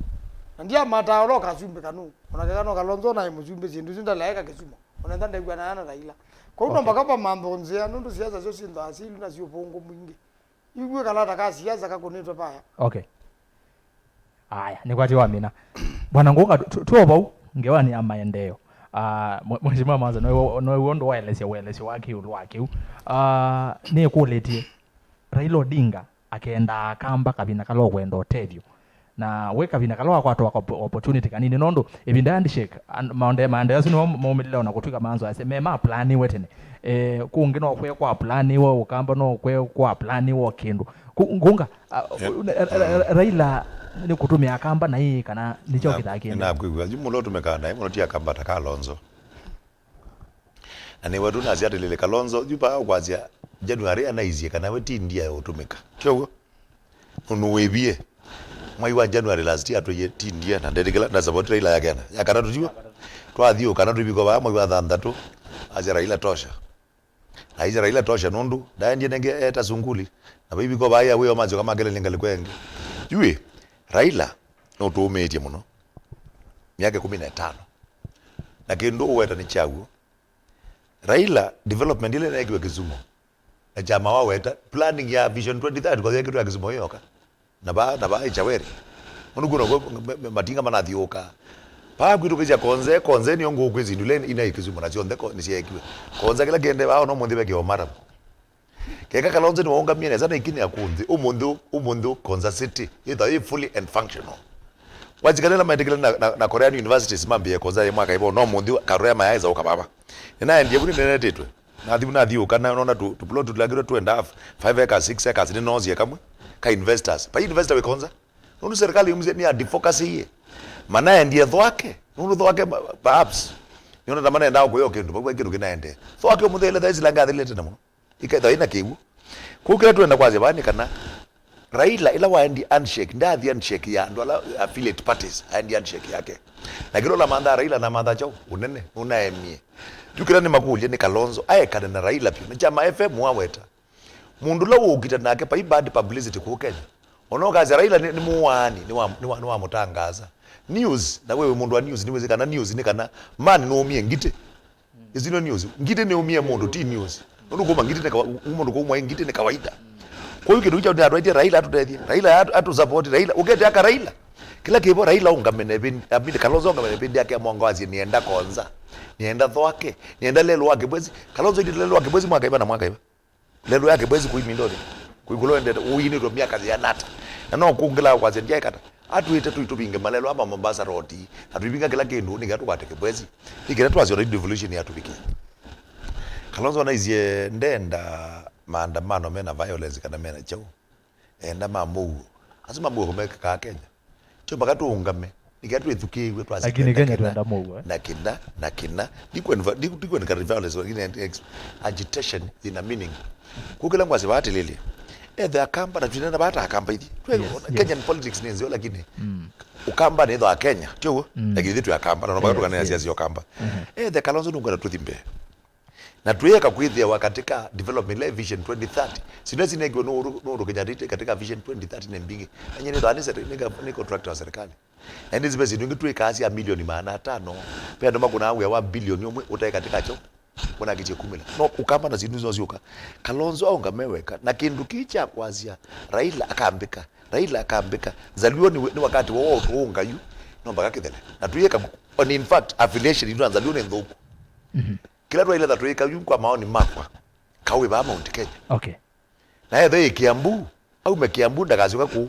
Na ndiamataa ũla ũkasumbĩka nũũ. Ona keka no Kalonzo naĩ mũsumbĩ, syĩndũ isu ndalaeka Kisumu. Ona ntha ndaigua na ana Raila. Kwoou no Okay. mpaka vamanthwe nzĩa, nũndũ siasa syo syĩ nthwaa syĩlu na syĩ ũvũngũ mwingĩ. Yu kwĩ kalata ka siasa kakũnĩtwe vaya. Okay. Aya, nĩkwatĩ wamina. Bwana Ngũnga, tu-, tu-, tuo vau, ngewanĩ ya maendeeo. Ah, mwe-, Mheshimiwa Maza, nowe, nowe ũndũ waelesya ũelesyo wake ĩũlũ wa kĩu. Ah, nĩkũlĩtie, Raila Odinga akendaa Akamba kavinda kala ũkwenda ũtethyo. Na we kavinda kala wakwatwa oppo-, opportunity kanini, nũndũ ĩvinda ya handshake, an-, maonde-, maendeeo asu nĩmo maumĩlile ona kũtw'ĩka manzo ase, me ma planiwe tene. Eh, kũngĩ no kwe kwa planiwe, Ũkamba no kwe kwa planiwe o kĩndũ. Ku-, Ngũnga, a, Yeah. Ra-, Ra-, Ra-, Raila nĩ kũtũmĩa Akamba na ĩĩ kana nĩkyo Na-, kĩthaa kĩndũ? Nĩnakwĩw'a, yu mũla ũtũmĩkaa naĩ mũno ti Akamba ta Kalonzo. Na nĩwe tu nasya atĩlĩlĩ, Kalonzo, yu vaa ũkwasya January anaisye kana we ti ndia ya ũtũmĩka. Ti ũw'o? Nũndũ wĩvie. Mwai wa January last year atwĩie ti ndia, na ndetĩkĩla, ndasavoti Raila ya kenda. Ya katatũ tiw'o? Twathiũũka na tũivika vaa mwai wa thanthatũ, asya Raila tosha. Na aisya Raila tosha nũndũ ndaendie nenge eta sunguli. Na vaivika vaa ya wĩo masyoka makelelye ngalĩko ĩngĩ. Yu ĩ, Raila nũtũũmĩĩtye mũno. Myaka ĩkũmi na ĩtano. Na kĩndũ ũweta nĩ kyaw'o. Raila, development ĩla ĩneekiwe Kisumu, na kyama waweta, planning ya Vision twenty thirty kwa yekĩtwe ya Kisumu ĩyoka. Na vaa, na vaa Ichaweri. Mũndũ kuna kwa, me-, me-, matinga manathiũka. Paa kwitũ kĩsya Konze, Konze nĩyo ngũkwĩsya ĩndũ ila ina Kisumu na syonthe ko-, nĩsyeekiwe. Konze kĩla kĩende vaa, ona ũmũnthĩ vekĩwa maramu. Keka Kalonzo nĩwaũngamie nesa na ikinya kũnthĩ, ũmũnthĩ, ũmũnthĩ Konza City yĩthwa yĩ fully and functional. Wasikala ĩla metĩkĩla na, na, na Korean universities mambĩĩe Konza yĩ mwaka ĩvo, no ũmũnthĩ Korea mayaĩsa ũka vava. Nĩnaendie vu nĩnenetĩtwe. Nathi vu nathiũũka na nona tũ, tũplot tũlangĩtwe two and a half, five acres, six acres, nĩnoosie kamwe ka investors. Pa investor wĩ Konza. Nũndũ serikali yumĩsye nĩ ya defocus ĩĩ. Manaendie Thwake. Nũndũ Thwake ma-, perhaps. Nĩona ta manendaa kũya kĩndũ, vau kĩndũ kĩnaendee. Thwake ũmũthele thaa ici langa athilĩte na mũno. Ĩkethwa ĩna kĩw'ũ. Kũu kĩla twenda kwasya vaa nĩ kana Raila ĩla waendie handshake, ndaathi handshake ya andũ ala affiliate parties, aendie handshake yake. Na kĩla ũlamanthaa Raila namanthaa kyaũ? Ũnene, nũnaemie. Yu kĩla nĩmakũlya nĩ Kalonzo aekane na Raila vyũ. Na kyama F M waweta. Mũndũ ũla ũũkita nake vai bad publicity kũu Kenya. Ona ũkasya Raila nĩ, nĩ mũaani, nĩwa-, nĩwa-, nĩwamũtangaasa. News, na we wĩ mũndũ wa news, nĩwĩsĩ kana news nĩ kana man nũũmie ngitĩ. Is it not news? Ngitĩ nĩũmie mũndũ, ti news. Nũndũ kuma ngiti nĩ kawa-, mũndũ kuma ngiti nĩ kawaida. Kwa hiyo kĩndũ kĩu kya andũ aitye Raila atũtethie, Raila atu-, atusapoti, Raila, ũkete aka Raila. Kĩla kĩvo Raila ũngame na ĩvĩndĩ, I mean, Kalonzo ũngame na ĩvĩndĩ yake ya mwongo, asye, "Nĩenda Konza, nĩenda Thwake, nĩenda lelũ wa Kĩbwezi." Kalonzo aitĩte lelũ wa Kĩbwezi mwaka ĩva na mwaka ĩva? Lelũ ya Kĩbwezi kũi Mindoni, kũikũlwa endete, ũinĩtwe myaka yĩana ata? Na no kũngĩla kwasya ndyaĩkata. Atwĩte tũitũvinge malelũ ama Mombasa Road, na tũivinga kĩla kĩndũ, nĩkĩla tũkwate Kĩbwezi. Nĩkĩla twasya already devolution yatũvikie. Kalonzo naisye ndenda maandamano mena violence kana mena kyaũ. Enda ma mũuo. Asu ma mũuo mekĩkaa Kenya. Tio mpaka tũũngame. Nĩkĩla twĩthukĩĩw'e twasya. Lakini twenda Kenya, Kenya twenda mũuo, eh? Na kĩna, na kĩna. Ndikwenda, ndi-, ndikwenda violence, lakini ex-, agitation ina meaning. Kũkĩla ngwasya vaa atĩlĩlĩ. Ethe Akamba na twinena vata Akamba ithi. Twe-, yes, yes. Kenyan politics nĩ nzeo, lakini mm. Ũkamba nĩ itho a Kenya, tio? Mm. Lakini ithu twi Akamba, na no mpaka yes, tũkanea yes. Siasa ya Ũkamba. Mhm. Ethe Kalonzo nũkwenda tũthi mbee. Na twĩeka kwĩthĩawa katika development ile Vision twenty thirty. Sina sinekiwa nũndũ, nũndũ Kenya Tea katika Vision twenty thirty nĩ mbingĩ. Na nyie nĩthwa nĩ seri-, nĩ ga-, nĩ contractor wa serikali. Na nĩ zibe syĩndũ ingĩ twĩkaa sya milioni maana atano. Ve andũ makũnaa wĩa wa bilioni ũmwe ũtaĩ katika kyo. Mwanakĩtie kumĩla. No Ũkamba na syĩndũ isu no syũka. Kalonzo aũngame weka. Na kĩndũ kĩĩ kya kwasya Raila akambĩka. Raila akambĩka. Nzaluo nĩ, nĩ wakati woo tũũnga yu. No mpaka kĩthele. Na twĩeka, and in fact, affiliation itũ na Nzaluo nĩ nthũku. Mhm. Kĩla twaĩle ta twĩka yu kwa maoni makwa, kaũ wĩ vaa Mount Kenya. Okay. Na ethe ĩ Kiambu, aume Kiambu ndakasyoka kũu.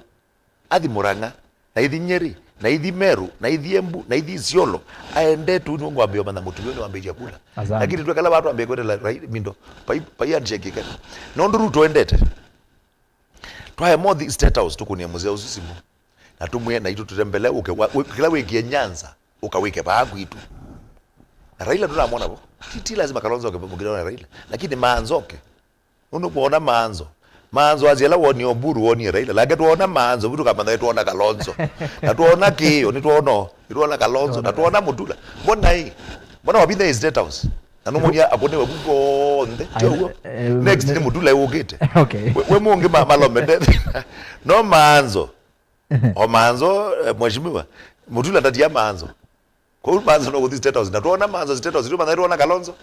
Athi Murang'a, na ithi Nyeri, na ithi Meru, na ithi Embu, na ithi Isiolo. Aende tu nĩ ngwambia ũmanya mũtumia nĩ wambĩtie kula. Asante. Lakini twekala vaa twambie kwetela rai-, mindo, pai, pai handshake ĩkene. Nũndũ Ruto endete. Twae mothi State House tũkũnie mũzee ũsu simũ. Na tũmwĩe na itũ tũtembele ũke wa-, wĩ-, kĩla wĩkie Nyanza, ũkawĩke vaa kwitũ. Na Raila ndũnamwona vo. Ti, ti lazima Kalonzo oke mũkĩlwa na Raila. Lakini Maanzo oke. Nũndũ kwona Maanzo. Maanzo asyala wonie Oburu, wonie Raila. Lake twona Maanzo, vu tũkamanya nĩtwona Kalonzo. Na twona Kĩĩo, nĩtwona, nĩtwona Kalonzo. Na twona Mutula. Mbona ĩ? Mbona wavitha ĩ State House? Na nũmũnia akũnĩwe vu vonthe. Ai, tio ũguo? Eh, next ne- nĩ Mutula ũkĩte. Okay. We, we mũngĩ ma-, malome nde. No Maanzo. O Maanzo, eh, mheshimiwa. Mutula ndatia Maanzo. Kwoou Maanzo no kũthi State House. Na twona Maanzo State House, twĩmanya twona Kalonzo.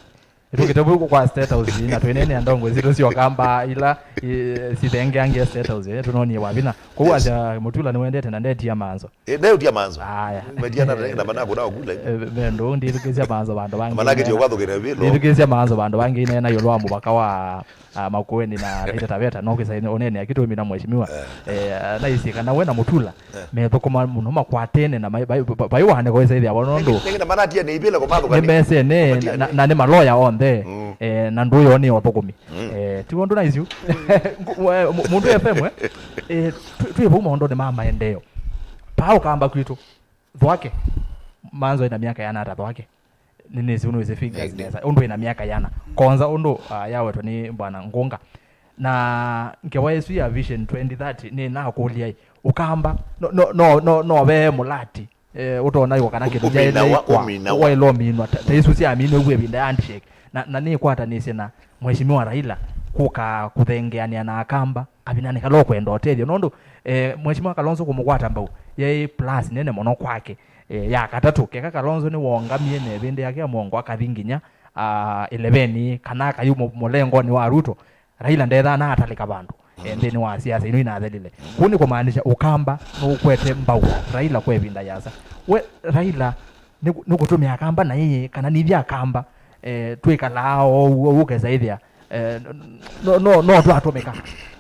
Tũkĩte vu kwa State House, na twĩnene ndongo sitũ sya Ũkamba ila, i-, sithengeangie State House, eh, tũnonie wavina. Kwoou yes. Asya Mutula nĩwendete na ndetia Maanzo. Eh, ndeũtia Maanzo. Aya. Metia na, na mana kuna okula. Eh, ve ndũ ndithukĩsya Maanzo vandũ vangĩ. Manake tio kwathukĩra vilo. Ndithukĩsya Maanzo vandũ vangĩ, ineena ĩũlũ wa mũvaka wa ah, Makueni na Taita Taveta, no kwĩsa ũnene akĩtũmina mheshimiwa. Eh. Eh, naisye kana we na Mutula, eh, methũkũma mũno makwatene na mai-, vai-, vai-, vai wane kwĩsa ĩthĩa vo nũndũ nĩngĩ na manatia nĩ ivĩla kũmathũkania. Nĩmesene na, na, na nĩ maloya onthe. Mm. Eh, na ndũyo nĩ ũthũkũmi. Mm. Eh, ti wondũ na isu. Ngu-, we, mu-, Mũndũ F M, eh? Eh, twĩ, twĩ vau maũndũnĩ ma maendeeo. Paa Ũkamba kwitũ. Thwake, Maanzo ĩna myaka yana ata Thwake? Nĩnĩsĩ ũndũ wĩsĩ figures nesa. Ũndũ ĩna myaka yana. Konza ũndũ, ah, yawetwe nĩ Bwana Ngunga. Na ngewa ĩsu ya Vision twenty thirty, nĩnakũlya ĩ, Ũkamba, no, no, no, no, no ve mũlati, eh, ũtonaĩwa kana kĩndũ kyaĩle ũminwa, ũminwa. Waĩle ũminwa. Ta, ta isu syaminwe vu ĩvinda ya handshake. Na, na nĩkwatanĩsye na Mheshimiwa Raila kũka kũthengeanĩa na Akamba. Avinani kala ũkwenda ũtethyo, nũndũ, eh, Mheshimiwa Kalonzo kũmũkwata mbau yaĩ plus nene mũno kwake. Eh, ya katatũ, keka Kalonzo nĩwongamie na ĩvĩndĩ yake ya mũongo akathi nginya, ah, ĩleveni, kana akayu mũ-, mũlengonĩ wa Ruto, Raila ndethaa na atalĩka vandũ, eh, nthĩnĩ wa siasa ino inathelile. Kũu nĩ kũmaanisha Ũkamba nũkwete mbau Raila kwa ĩvinda yasa. We, Raila nĩ, nĩ kũtũmĩa Akamba na ĩĩ, kana nithyĩ Akamba, eh, twĩkalaa o ũu, ũu ũkesa ĩthĩa, eh, no, no, no twatũmĩka.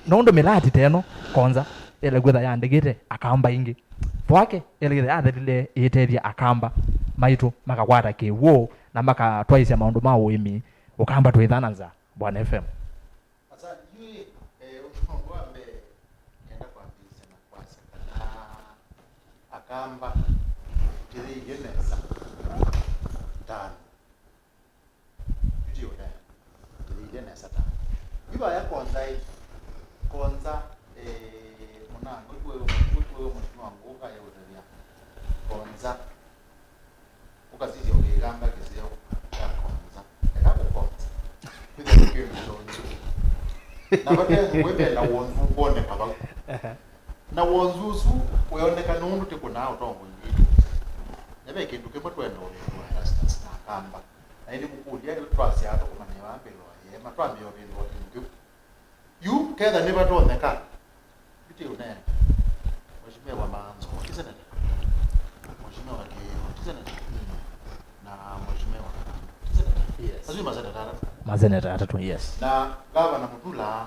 Nũndũ mĩlati ta ĩno, Konza, ĩla kwĩtha yandĩkĩte Akamba ingĩ. Thwake, ĩla kwĩtha yathelile ĩitethya Akamba maitũ, makakwata kĩw'ũ, na makatwaĩsya maũndũ ma ũĩmi, Ũkamba twĩthana nza, Bwana F M. Asa, yu, eh, ũndũ wa mbee, nenda kwambĩĩsya na kwasya kana Akamba tũtĩthĩilye nesa tano. Yu ti ũnene. Tũtĩthĩilye nesa tano. Yu vaya Konza ĩ, Konza, eh, mũnango, yu wewe, yu wewe mũtumi wa ngũka ya ũtavya. Konza. Ũkasisya ũkĩkamba kĩseo kya Konza. Eka kũkonza. Kwĩthĩa nĩ kĩndũ kyonzu. Na vate ngũĩ ve na wonzu kwoneka vau. Ehe. Na wonzu ũsu weoneka nũndũ tĩkũnaa ũtongoi witũ. Na ve kĩndũ kĩmwe twenda ũvĩndũa Erastus na Akamba. Na ĩndĩ kũkũlya yu twasya tũkũmanyĩwa mbĩlo ya ĩema, twambĩĩa ũvĩndũa kĩndũ kĩu. Yu ketha nĩvatonyeka, yu ti ũneena. Mheshimiwa Maanzo, ti seneta. Mheshimiwa Kĩĩo, ti seneta. Na Mheshimiwa Kathama, ti seneta. Yes. Asu nĩ maseneta atatũ. Maseneta atatũ, yes. Na Gavana Mutula,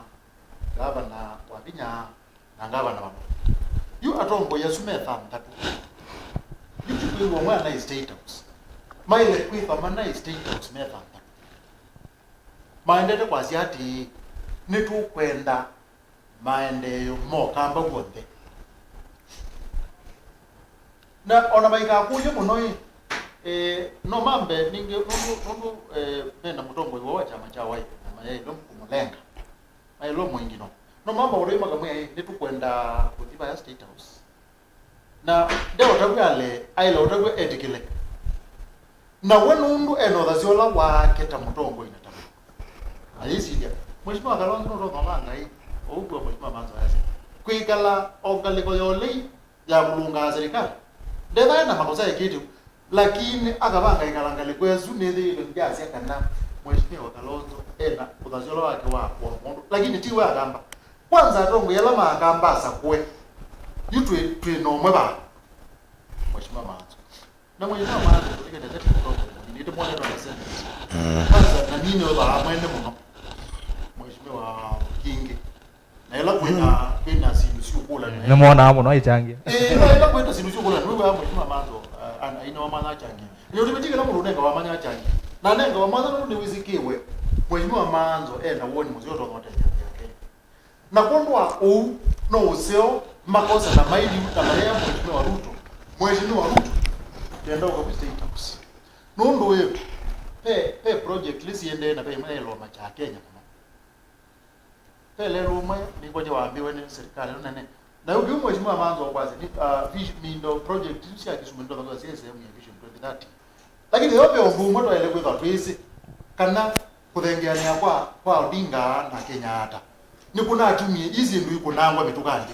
Gavana Wavinya, na Gavana Wambo. Yu atongoi asu me thanthatũ. Yu ti kwĩw'a ũmwe anaĩ State House. Maĩle kwĩthwa manaĩ State House me thanthatũ. Maendete kwasya atĩĩ, nĩtũkwenda maendeeo ma Ũkamba w'onthe. Na ona maikakũlye mũno ĩ, eh, no mambe ningĩ nũndũ, nũndũ, eh, mena mũtongoi woo wa kyama kya Wiper, na mayaĩlwe kũmũlenga. Maĩlwe mũingĩ no. No mamba ũtoi makamwĩa ĩ, nĩtũkwenda kũthi vaya State House. Na nde ũtavw'a ale, aĩle ũtavw'a etĩkĩle. Na we nũndũ ena ũthasyo ũla wake ta mũtongoi na ta mũndũ. Ayĩsilya, Mheshimiwa Kalonzo nũtonya ũvanga ĩ, ũu kw'o Mheshimiwa Maanzo ayasya. Kwĩkala o ngalĩko ya ũlei ya kũlũngaa serikali. Ndethae na makosa ekĩte, lakini akavanga ĩkala ngalĩko ĩsu nĩthĩĩtwe ndyasya kana Mheshimiwa Kalonzo ena ũthasyo ũla wake wa kũa mũndũ. Lakini ti we akamba. Kwanza atongoi ala ma akamba asakũe. Yu twĩ, twĩ na ũmwe vaa. Mheshimiwa Maanzo. Na Mheshimiwa Maanzo, tũlikendete kũtoka nĩtĩ mwana na senate. Kwanza na nini ũthaa mwene mũno. Mheshimiwa Kingi. Na ĩla kwĩna, kwĩna syĩndũ syũkũla. Nĩmwonaa mũno aitangĩa. Eh, ĩla, ĩla kwĩna syĩndũ syũkũla, nĩwĩw'aa Mheshimiwa Maanzo, uh, an-, aina wa manya achangi. Nĩ ũtĩmĩti kĩla mũndũ ũnengawa manya achangi. Na anengawa manya nũndũ nĩwĩsĩkĩwe. Mheshimiwa Maanzo ena woni mũseo ũtonya ũtethya nthĩ yake. Na kwondũ wa ũu, no ũseo makosa na mailiu na mayea Mheshimiwa Ruto. Mheshimiwa Ruto, tenda ũka ku State House. Nũndũ wĩ, pe, pe project lĩ siendee na pe imwe yaĩloma kya Kenya mũno. Ve lelũ ũmwe nĩkwetye wambĩwe nĩ serikali ĩno nene. Na yu kĩu Mheshimiwa Maanzo kwasya nĩ, uh, vision, mindo project isu sya Kisumu nĩtwathaw'a syĩ sehemu ya Vision twenty thirty. Lakini yo ve ũndũ ũmwe twaĩle kwĩthwa twĩsĩ kana kũthengeanĩa kwa, kwa Odinga na Kenyatta nĩkũnatumie ii syĩndũ ikũnangwa mĩtũkanĩ.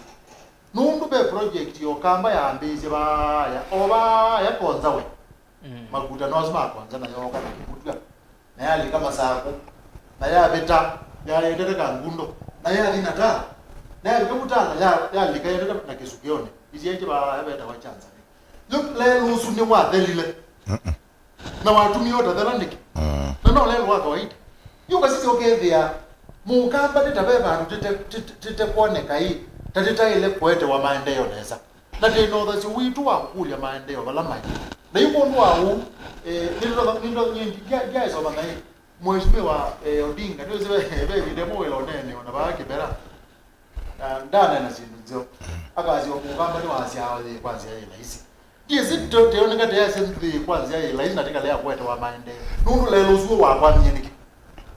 Nũndũ ve project ya Ũkamba yambĩĩsye vaaya, o vaaya Konza we. Mm. Makutano asu ma Konza na yooka na kĩmũtw'a. Na yalika Masakũ, na yavĩta, yaendete Kangundo, na yathi na Tala, na yavika Mutala, ya-, yalika yendete na Kĩsukĩonĩ, isyaĩtye vaaya vetawa Chanzani. Yu lelũ ũsu nĩwathelile. Mm-mm. Na watumie ũtathela nĩkĩ? Mm. Na no lelũ wa kawaida. Yu kasisya ũkethĩa, Mũkamba nĩ ta ve vandũ tĩte, tĩte, tĩte kwoneka ĩ, ta tĩtaĩle kũetewa maendeeo nesa. Na twĩ na ũthasyo witũ wa kũkũlya maendeeo vala maĩ. Na yu kwondũ wa ũu, eh, nĩndona, nĩndona, nĩndya-, ndyaĩsoma naĩ, Mheshimiwa, eh, Odinga, nĩwĩsĩ ve, ve ĩvinda ĩmwe wĩla ũneene ona vaa Kĩbera. Na ndaneena syĩndũ nzeo. Akasya Mũkamba nĩwasyaa yĩĩ kwa nzĩa yĩ laisi. Ndiĩsĩ teo-, teoneka teyasya yĩĩ kwa nzĩa yĩ laisi na tĩkale ya kũetewa maendeeo. Nũndũ lelũ ũsu wakwamie nĩkĩ?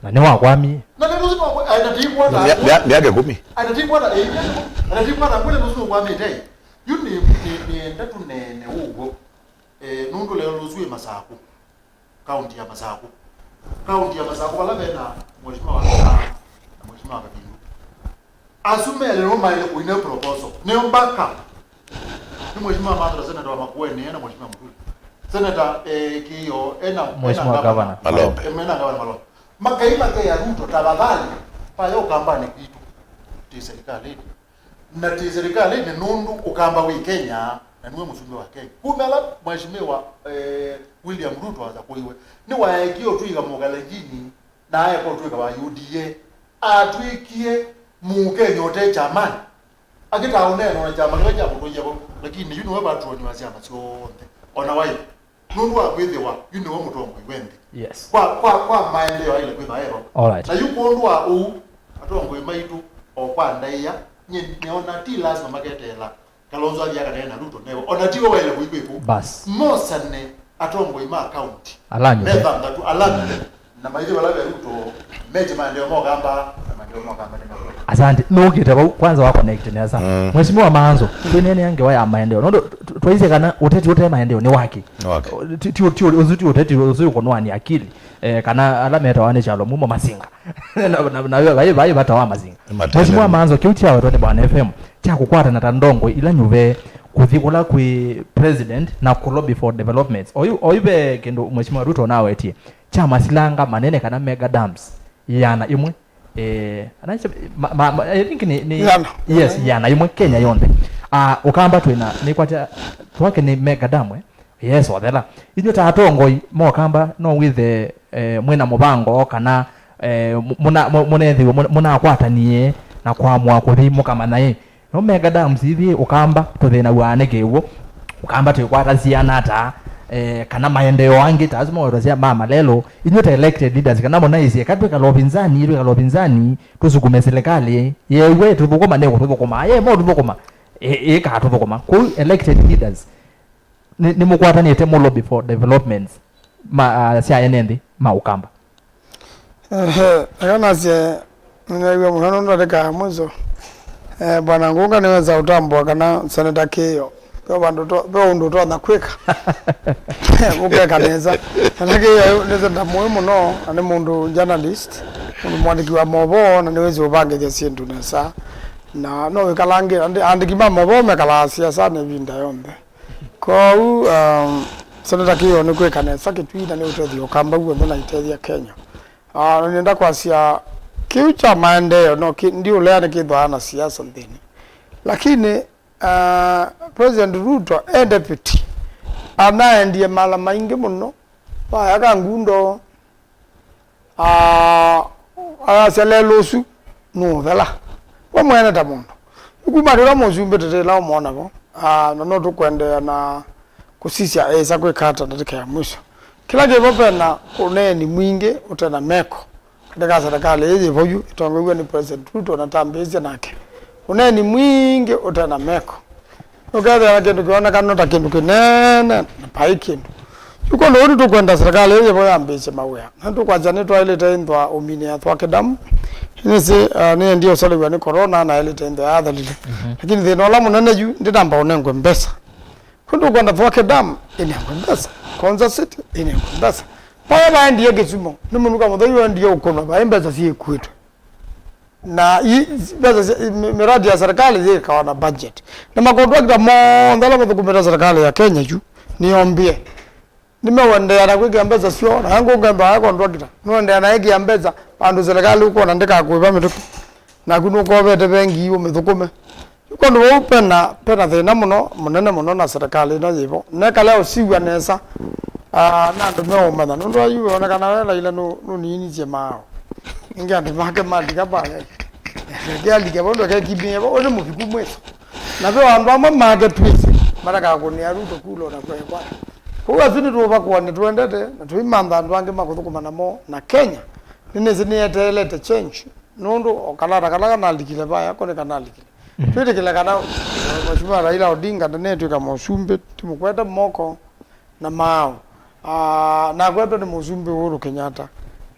Na nĩwakwamie. Na lelũ ũsu nĩwakwa-, ai, na tĩikwata. Mya-, mya-, myaka ĩkũmi. Ai, na tĩikwata, eh, myaka ĩkũmi. Na tĩikwata ngwĩle ũsu nũkwamĩte. Yu nĩ, nĩ, nĩenda tũneene ũw'o, eh, nũndũ lelũ ũsu wĩ Masakũ, kaunti ya Masakũ. Kaunti ya Masakũ vala ve na Mheshimiwa Wangara na Mheshimiwa Kabindu. Asu me lelũ maĩle kũina proposal. Nĩo backup. Nĩ Mheshimiwa Mathura, Senator wa Makueni, ena Mheshimiwa Muturi. Senator, eh, Kĩĩo, ena, ena Mheshimiwa Gavana. Gavana Malombe. Ena Gavana Malombe. Makai makea Ruto, tafadhali, vaya Ũkambanĩ kwitũ. Twĩ serikalĩnĩ. Na twĩ serikalĩnĩ nũndũ Ũkamba wĩ Kenya, na nĩwe mũsumbĩ wa Kenya. Kumbe ala Mheshimiwa, eh, William Ruto asakũiwe, nĩwaekie ũtw'ĩka Mũkalenjini, na aeka ũtw'ĩka wa U D A. Atw'ĩkie Mũkenya ũte kyamanĩ. Akĩtaa ũneena na kyama kĩla kyamũtwaie vau. Lakini yu nĩwe patron wa syama syonthe. Ona waĩ. Nũndũ wa kwĩthĩwa yu nĩwe mũtongoi we nthĩ. Yes. Kwa, kwa, kwa maendeeo aĩle kwĩthwa e vau. All right. Na yu kwondũ wa ũu, atongoi maitũ o kwa ndaĩa, nyie nĩona ti lasima maketeela Kalonzo athi akatee na Ruto nevo. Ona tiwe waĩle kũikwĩkũ. Bas. Mosane atongoi ma kaunti. Ala nyuve. Me thanthatũ, ala nyuve. Na maithi vala ve Ruto, mete maendeeo ma Ũkamba, na maendeeo ma Ũkamba nĩ mekũla. Asante. Nũkĩte vau, kwanza wa connect nesa. Mm. Mheshimiwa Maanzo, twĩneenea ngewa ya maendeeo. Nũndũ tu-, twaisye kana ũteti ũte maendeeo nĩ waki. Nĩ waki. Ti, ti, ti, ũsu ti ũteti, ũsu ũkũnũania akili. Eh, kana ala metawa nĩ kyalo mumo masinga. Na, na, na vai, vai vata wa masinga. Nĩ matele. Mheshimiwa Maanzo, kĩu kyawetwa nĩ Bwana F M, kya kũkwatana ta ndongo ila nyuve, kũthi kũla kwĩ president na kũ lobby for developments. Oyu, oyu ve kĩndũ Mheshimiwa Ruto nawetie. kya masilanga manene kana mega dams ĩana ĩmwe. Eh, ana kya- ma, ma, ma, I think ni, ni Ĩana. Yes, ĩana ĩmwe Kenya yonthe. Ah, Ũkamba twĩna, nĩkwatya twake nĩ mega dam, eh? Yes, othela. Inyuĩ ta atongoi ma Ũkamba no wĩthe, eh, mwĩna mũvango kana, eh, mu- mũna- mu- mũnethĩwe mũna- mũnakwatanie na kwamũa kũthi mũkamanya ĩ, no mega dams ithi Ũkamba tũthĩnaw'aa nĩkĩ ũw'o? Ũkamba twĩkwata siana ata, eh, kana maendeeo angĩ ta asu mawetwa sya ma malelo? Inyuĩ ta elected leaders kana mũnaĩsye eka twĩkala upinzani, twĩkala upinzani, tũsukume silikalĩ yeew'e tũthũkũma nĩkũtũthũkũma, ye mo tũthũkũma, ĩ- ĩkaa tũthũkũma. Kwoou elected leaders nĩ- nĩmũkwatanĩte mũ lobby for developments ma, ah, sya ene nthĩ ma Ũkamba? Ehe, eka nasye nĩneew'a mũno nũndũ ndatĩka ya mwiso. Eh, Bwana Ngunga nĩwesa ũtambũa kana Seneta Kĩĩo ve vandũ to- ve ũndũ ũtonya kwĩka ũkeka nesa. Kana Kĩĩo nĩ Seneta mũĩ mũno, na nĩ mũndũ journalist, mũndũ mwandĩki wa movoo, na nĩwĩsĩ ũvangĩthya syĩndũ nesa. Na no wĩkalangĩ andĩki ma movoo mekalaa siasanĩ ĩvinda yonthe. Kwoou, um, Seneta Kĩĩo nĩ kwĩka nesa Kĩtui na nĩ ũtethya Ũkamba w'onthe na itethya Kenya. Ah, na nĩenda kwasya kĩu kya maendeeo no kĩ- ndiũlea nĩkĩthwaa na siasa nthĩnĩ. Lakini, ah, President Ruto e deputy anaendie mala maingĩ mũno, vaya Kangundo, Ah, ayasya lelũ ũsu nũũthela. We mwene ta mũndũ. Nĩkuma tũla mũsumbĩ tũtĩla ũmwona vo. Ah, na no tũkũendeea na kũsisya esa kwĩka ata ndatĩka ya mwiso. Kĩla kĩvo vena ũneeni mwingĩ ũte na meko. Katika serikali ĩĩ yĩvo yu, ĩtongew'e nĩ President Ruto na tambĩĩsye nake. Ũneeni mwingĩ ũte na meko. Ũkethĩa na kĩndũ kĩonekana ta kĩndũ kĩnene, na vai kĩndũ. Yu kwondũ ũu nĩtũkwenda serikali ĩĩ yĩvo yambĩĩsye mawĩa. Na nĩtũkwasya nĩtwaĩlĩte ĩnthwa ũminĩa Thwake Dam. Nĩsĩ, ah, nĩendie ũsalĩw'a nĩ corona na aĩlĩte ĩnthwa yathelile. Mhm. Lakini thĩna ũla mũnene yu, ndĩnamba ũnengwe mbesa. Kwondũ ũkwenda Thwake Dam, ĩnengwe mbesa. Konza City, ĩnengwe mbesa. Paya vaendie Kisumu, nĩ mũnuka mũtheu endie ũkũnwa, vai mbesa syĩkuĩtwe. Na i- mbesa sya- mi- miradi ya serikali yĩkawa na budget. Na makontrakta monthe ala mathũkũmĩte serikali ya Kenya yu nĩombie. Nĩmeũendeea na kwĩkĩa mbesa syoo, na ngũkenda ya kontrakta nũendeea na ĩkĩa mbesa, vandũ serikali ũkwona ndĩkakũĩva mĩtũkĩ. Naku nũkovete vengi ũmĩthũkũme. Kwondũ vau pena, pena thĩna mũno, mũnene mũno na serikali ĩno yĩvo. Nekale ũsiw'a nesa, ah, na andũ meũmanya. Nũndũ ayu onekana we Raila nũ- nũniinisye maaũ. Ĩngĩ andũ make malika pale. Ĩngĩ alike vo, ndũ akekimĩe vo, ũyũ nĩ mũviku mwĩso. Na ve andũ amwe make twĩsĩ, matakakũnĩa Ruto kula ona kwekwa. Kwoou asu nĩtũũvakũa nĩtwendete, na tũimantha andũ angĩ makũthũkũma namo, na Kenya, nĩnĩsĩ nĩyeteelete change. Nũndũ o kalata kala kanalikile vaya, ko nĩ kanalikile. Mhm. Twĩtĩkĩle kana, eh, Mheshimiwa Raila Odinga ndanetw'ĩka mũsumbĩ, tũmũkwete moko na maaũ. Ah, nakwetwe nĩ mũsumbĩ Uhuru Kenyatta.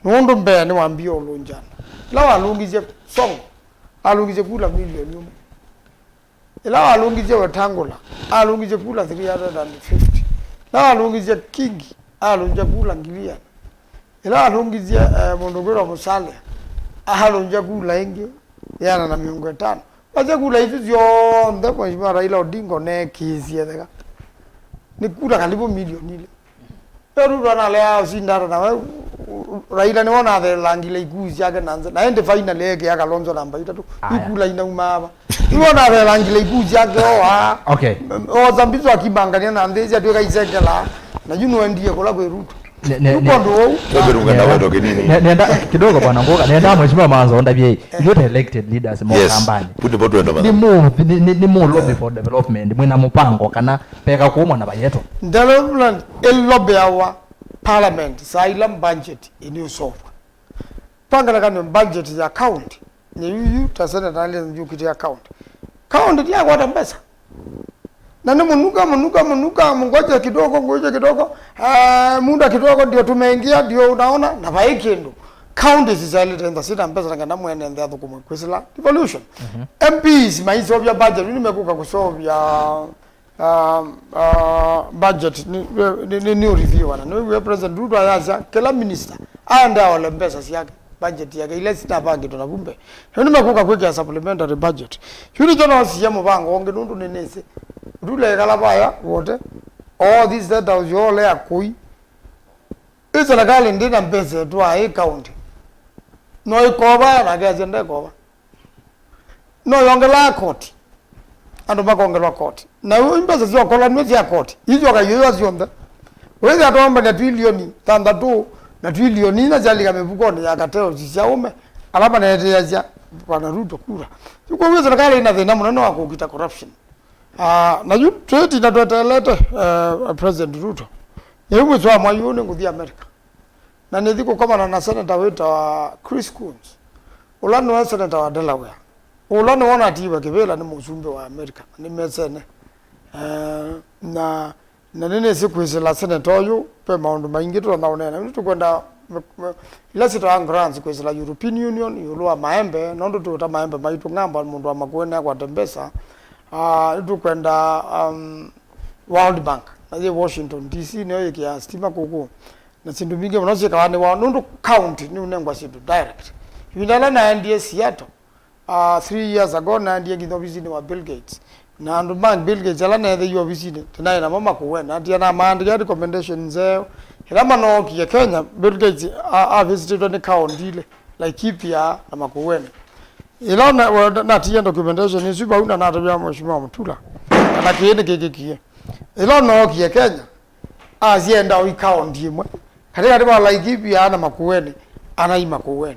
Nũndũ mbee nĩwambie ũlũngyana. Ĩla walũngisye Sonko, alũngisye kula milioni ũmwe. Ĩla walũngisye Wetangula, alũngisye kula three hundred and fifty. Ĩla walũngisye Kingi, alũngisye kula ngili ĩana. Ĩla alũngisye, eh, mũndũ kwĩtwa Musalia, alũngisye kula ĩngĩ ĩana na mĩongo ĩtano. Wasya kula isu syonthe, Mheshimiwa Raila Odinga neekĩĩsye theka. Nĩ kula karibu milioni ilĩ. Ve Ruto analea ũsindana nawe, Raila nĩwe ũnathelangile ikuu syake na nze. Na ĩndĩ finally ekĩa Kalonzo namba itatũ. Yu kula inaumaa va? Nĩwe ũnathelangile ikuu syake oa. Okay. Osa mbiso akimangania na nthĩ isi atwĩka isekela. Na yu nũendie kũla kwĩ Ruto. Ne- ne- Yu ne- kwondũ ũu. Twambĩrũnga na wendo kĩnini. Ne- nenda kidogo bwana Nguga, nenda mheshimiwa Manzo ndavye, inyuĩ ta elected leaders mo Yes. Kambani. Puti po twenda Nĩ matha. Mu nĩ- nĩ- nĩ mu lobby for development, mwĩna mũpango kana peka kuumwa na vayeto. Development ĩlobeawa parliament saa ila budget ĩnĩũsovwa. Twangelekany'o budget ya county, nĩyuyu ta senator alĩ njukĩte ya county. County ndiyakwata mbesa. Na nĩ mũnuka, mũnuka, mũnuka, mngoje kidogo, ngoje kidogo, ah, muda kidogo ndio tumeingia, ndio unaona, na vai kĩndũ. Counties sisaĩlĩte nthĩ sina mbesa na kana mwene nthĩ athũkũmwe kwĩsĩla devolution. Mhm. M Ps maisovya budget, nĩ mekuka kũsovya ah, ah, budget nĩ, nĩ, nĩ, nĩ ũreviewana. Nĩwĩw'e President Ruto ayasya kĩla minister aende aole mbesa syake, budget yake, ila sinavangĩtwe na vu mbee. Nĩu nĩmekuka kwĩkĩa supplementary budget. Yu nĩkyo nosie mũvango ũngĩ nũndũ nĩnĩsĩ. Ndule ĩkala vaya wote. All these State House yoolea kũi. Ĩ serikali ndĩ na mbesa ĩtwaa ĩ county. No ĩkova, nake asya ndekova. No yongelaa koti. Andũ makongelwa koti. Na yu mbesa syokolanw'e sya koti, isyoka iyũywa syonthe. Wĩthĩa twambania twilioni thanthatũ na twilioni inya syalika mĩvukonĩ ya kateo sisya ũme, ala maneteasya Bwana Ruto kura. Yu kwoou serikali ĩna thĩna mũnene wa kũkita corruption. Ah, na yu twĩtina tweteelete, eh, President Ruto. Nĩu mwĩsĩ wa mwai ũũ nĩngũthi America. Na nĩthi kũkomana na seneta wĩtawa Chris Coons, ũla nĩwe seneta wa Delaware, ũla nĩwe ũnatiiwe kĩvĩla nĩ mũsumbĩ wa America, na nĩmesene. Eh, na, na nĩnĩsĩ kwĩsĩla seneta ũyũ, ve maũndũ maingĩ tũtonya ũneena. Ĩndĩ tũkwenda m-, m-, ila syĩtawa grants kwĩsĩla European Union ĩũlũ wa maembe, nũndũ tũta maembe maitũ ng'ambo mũndũ wa Makueni akwate mbesa. Ah, nĩtũkwenda, um, World Bank, na yĩ Washington D C nĩyo yĩkĩaa sitima kũkũ. Na syĩndũ mbingĩ mũno syĩkawa nĩ wao, nũndũ county nĩũnengwa syĩndũ direct. Ĩvinda yĩla naendie Seattle, uh, three years ago, naendie nginya ovisinĩ wa Bill Gates. Na andũ ma Bill Gates ala neethĩie ovisinĩ, tĩnaĩ namo Makueni. Natia namaandĩkĩa recommendation nzeo. Ĩla manookie Kenya, Bill Gates a-, avisitĩtwe nĩ county ilĩ, Laikipia na Makueni. Ĩla na-, we-, natiie documentation ĩsu vau na natavya Mheshimiwa Mutula kana kĩĩ nĩkĩkĩkie. Ĩla nookie Kenya, asyenda ũi county ĩmwe, katĩkatĩ wa Laikipia na Makueni, anai Makueni.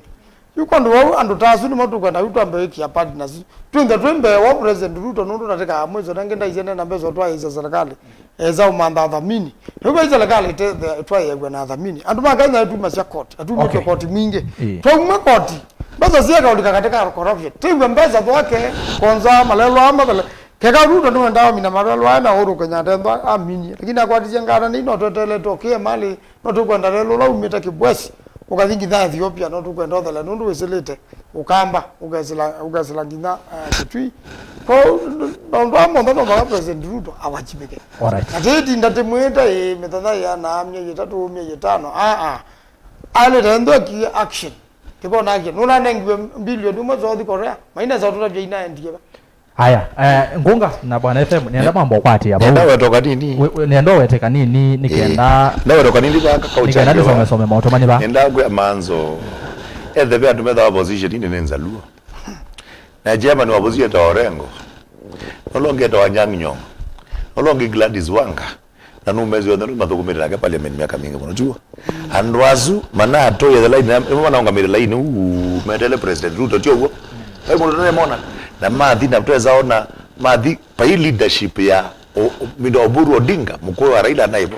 Yu kwondũ wau, andũ ta asu nĩmo tũkwenda yu twambe wĩkia partners. Twĩnthe twĩ mbee wa President Ruto, nũndũ natĩkaa mwĩso nangĩ ndaisye nena mbesa ũtwaĩĩsya serikali, esa ũmantha athamini. Rĩu vai serikali ĩtethe-, ĩtwaĩĩaw'a na athamini. Andũ ma Kenya atumasya koti, atumĩtwe Okay. koti mwingĩ. Ĩĩ. Twauma koti, mbesa syeka ũlika katĩka corruption. Tĩw'a mbesa thwake, konza malelwa mathele. Keka Ruto nĩwendaa ũmina mavelwa aya na Uhuru Kenyatta ethwa aminie, lakini akwatisye ngana nĩ no tweteelete ũkĩe malĩ, no tũkwenda lelũ ũla umĩte Kibwezi ũkathi nginya Ethiopia, no tũkwenda ũthele nũndũ wĩsĩlĩte Ũkamba, ũkesĩla, ũkesĩla nginya, eh, Kitui. Kwoou maũndũ aa monthe no vaka President Ruto awajibike. Alright. Na tĩtinda tĩmwĩte ĩ mĩthenya yĩana, myei ĩtatũ, myei ĩtano, aa, aĩlĩte nthweki action. Tĩkona action. Nũnanengiwe mbilioni ũmwe South Korea, mainesa ũtũtavya inaendie va? Aya, eh, Ngunga na Bwana F M, nĩenda mambo kwatĩa vau. Nenda weto kanini. We-, we-, nĩenda wete kanini, nĩkenda Eh, nenda weto kanini vaka nĩkenda kauchangiwa. Tũsomesome maũtũmani va. Nenda kwĩa Manzo. Ethe ve andũ methawa opposition ini nĩ Nzaluo. Na chairman wa opposition ta Orengo. Nolongeta wa Nyang' Nyong'o. Nolongi Gladys Wanga. Na numezi onthe nũmathũkũmĩte nake parliament myaka mingĩ mũno, tiw'o? Andũ asu manatũĩe laini, nĩmo manaũngamĩte laini, uu, metele President Ruto, tiw'o? Vai mũndũ tũnemona. Na mathi na twesa ona, mathi, vai leadership ya, o, o, Mister Oburu Odinga, mũkũũ wa Raila anaĩvo.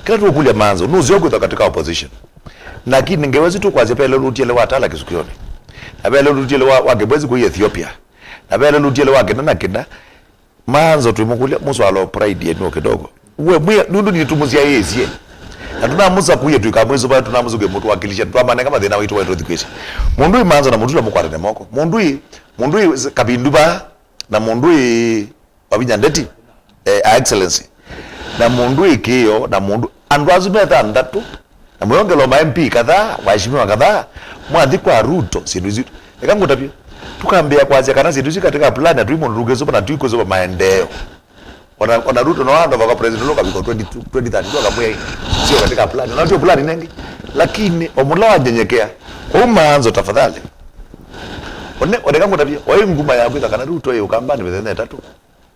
Kĩla tũkũlya Manzo, nũseo kwĩthwa katika opposition. Lakini ngewa isu tũkwasya vele lũtiele wa Tala Kĩsukioni. Na vele lũtiele wa, wa Kĩbwezi kũi Ethiopia. Na vele lũtiele wa kĩna na kĩna. Manzo twĩmũkũlya, mũswala o pride yenyu o kidogo. We mwĩ, nũndũ nitũmũsyaĩĩsye. Na tũnamũsakuie tũikamwĩsũva, tũnamũsũkie mũtũwakilisha, twamanenga mathĩna waitũ waitũ thikwĩsya. Mũndũ ĩ Manzo na Mũtula mũkwatane moko. Mũndũ ĩ, mũndũ ĩ Kavindu va, na mũndũ ĩ Wavinya Ndeti, eh, a excellency. Na mũndũ ĩ Kĩo, na mũndũ, andũ asu me thanthatũ. Na mũyongelwa ma M P kadhaa, waheshimiwa kadhaa, mwathi kwa Ruto, syĩndũ isu. Eka ngũtavye, tũkambĩĩa kwasya kana syĩndũ isu katika plan, na tũi mũndũ tũkĩsũva na tũikũsũva maendeeo. Ona, ona Ruto no andũ vaka president ũla ũkavika twenty-two, twenty thirty, ndio akamwĩa, "Sio katika plan." Na sio plan nengi. Lakini, omũla wanyenyekea, kwoou Manzo tafadhali. One, oneka ngũtavye, oĩ nguma ya kwĩtha kana Ruto ĩ Ũkambani mĩthenya ĩtatũ.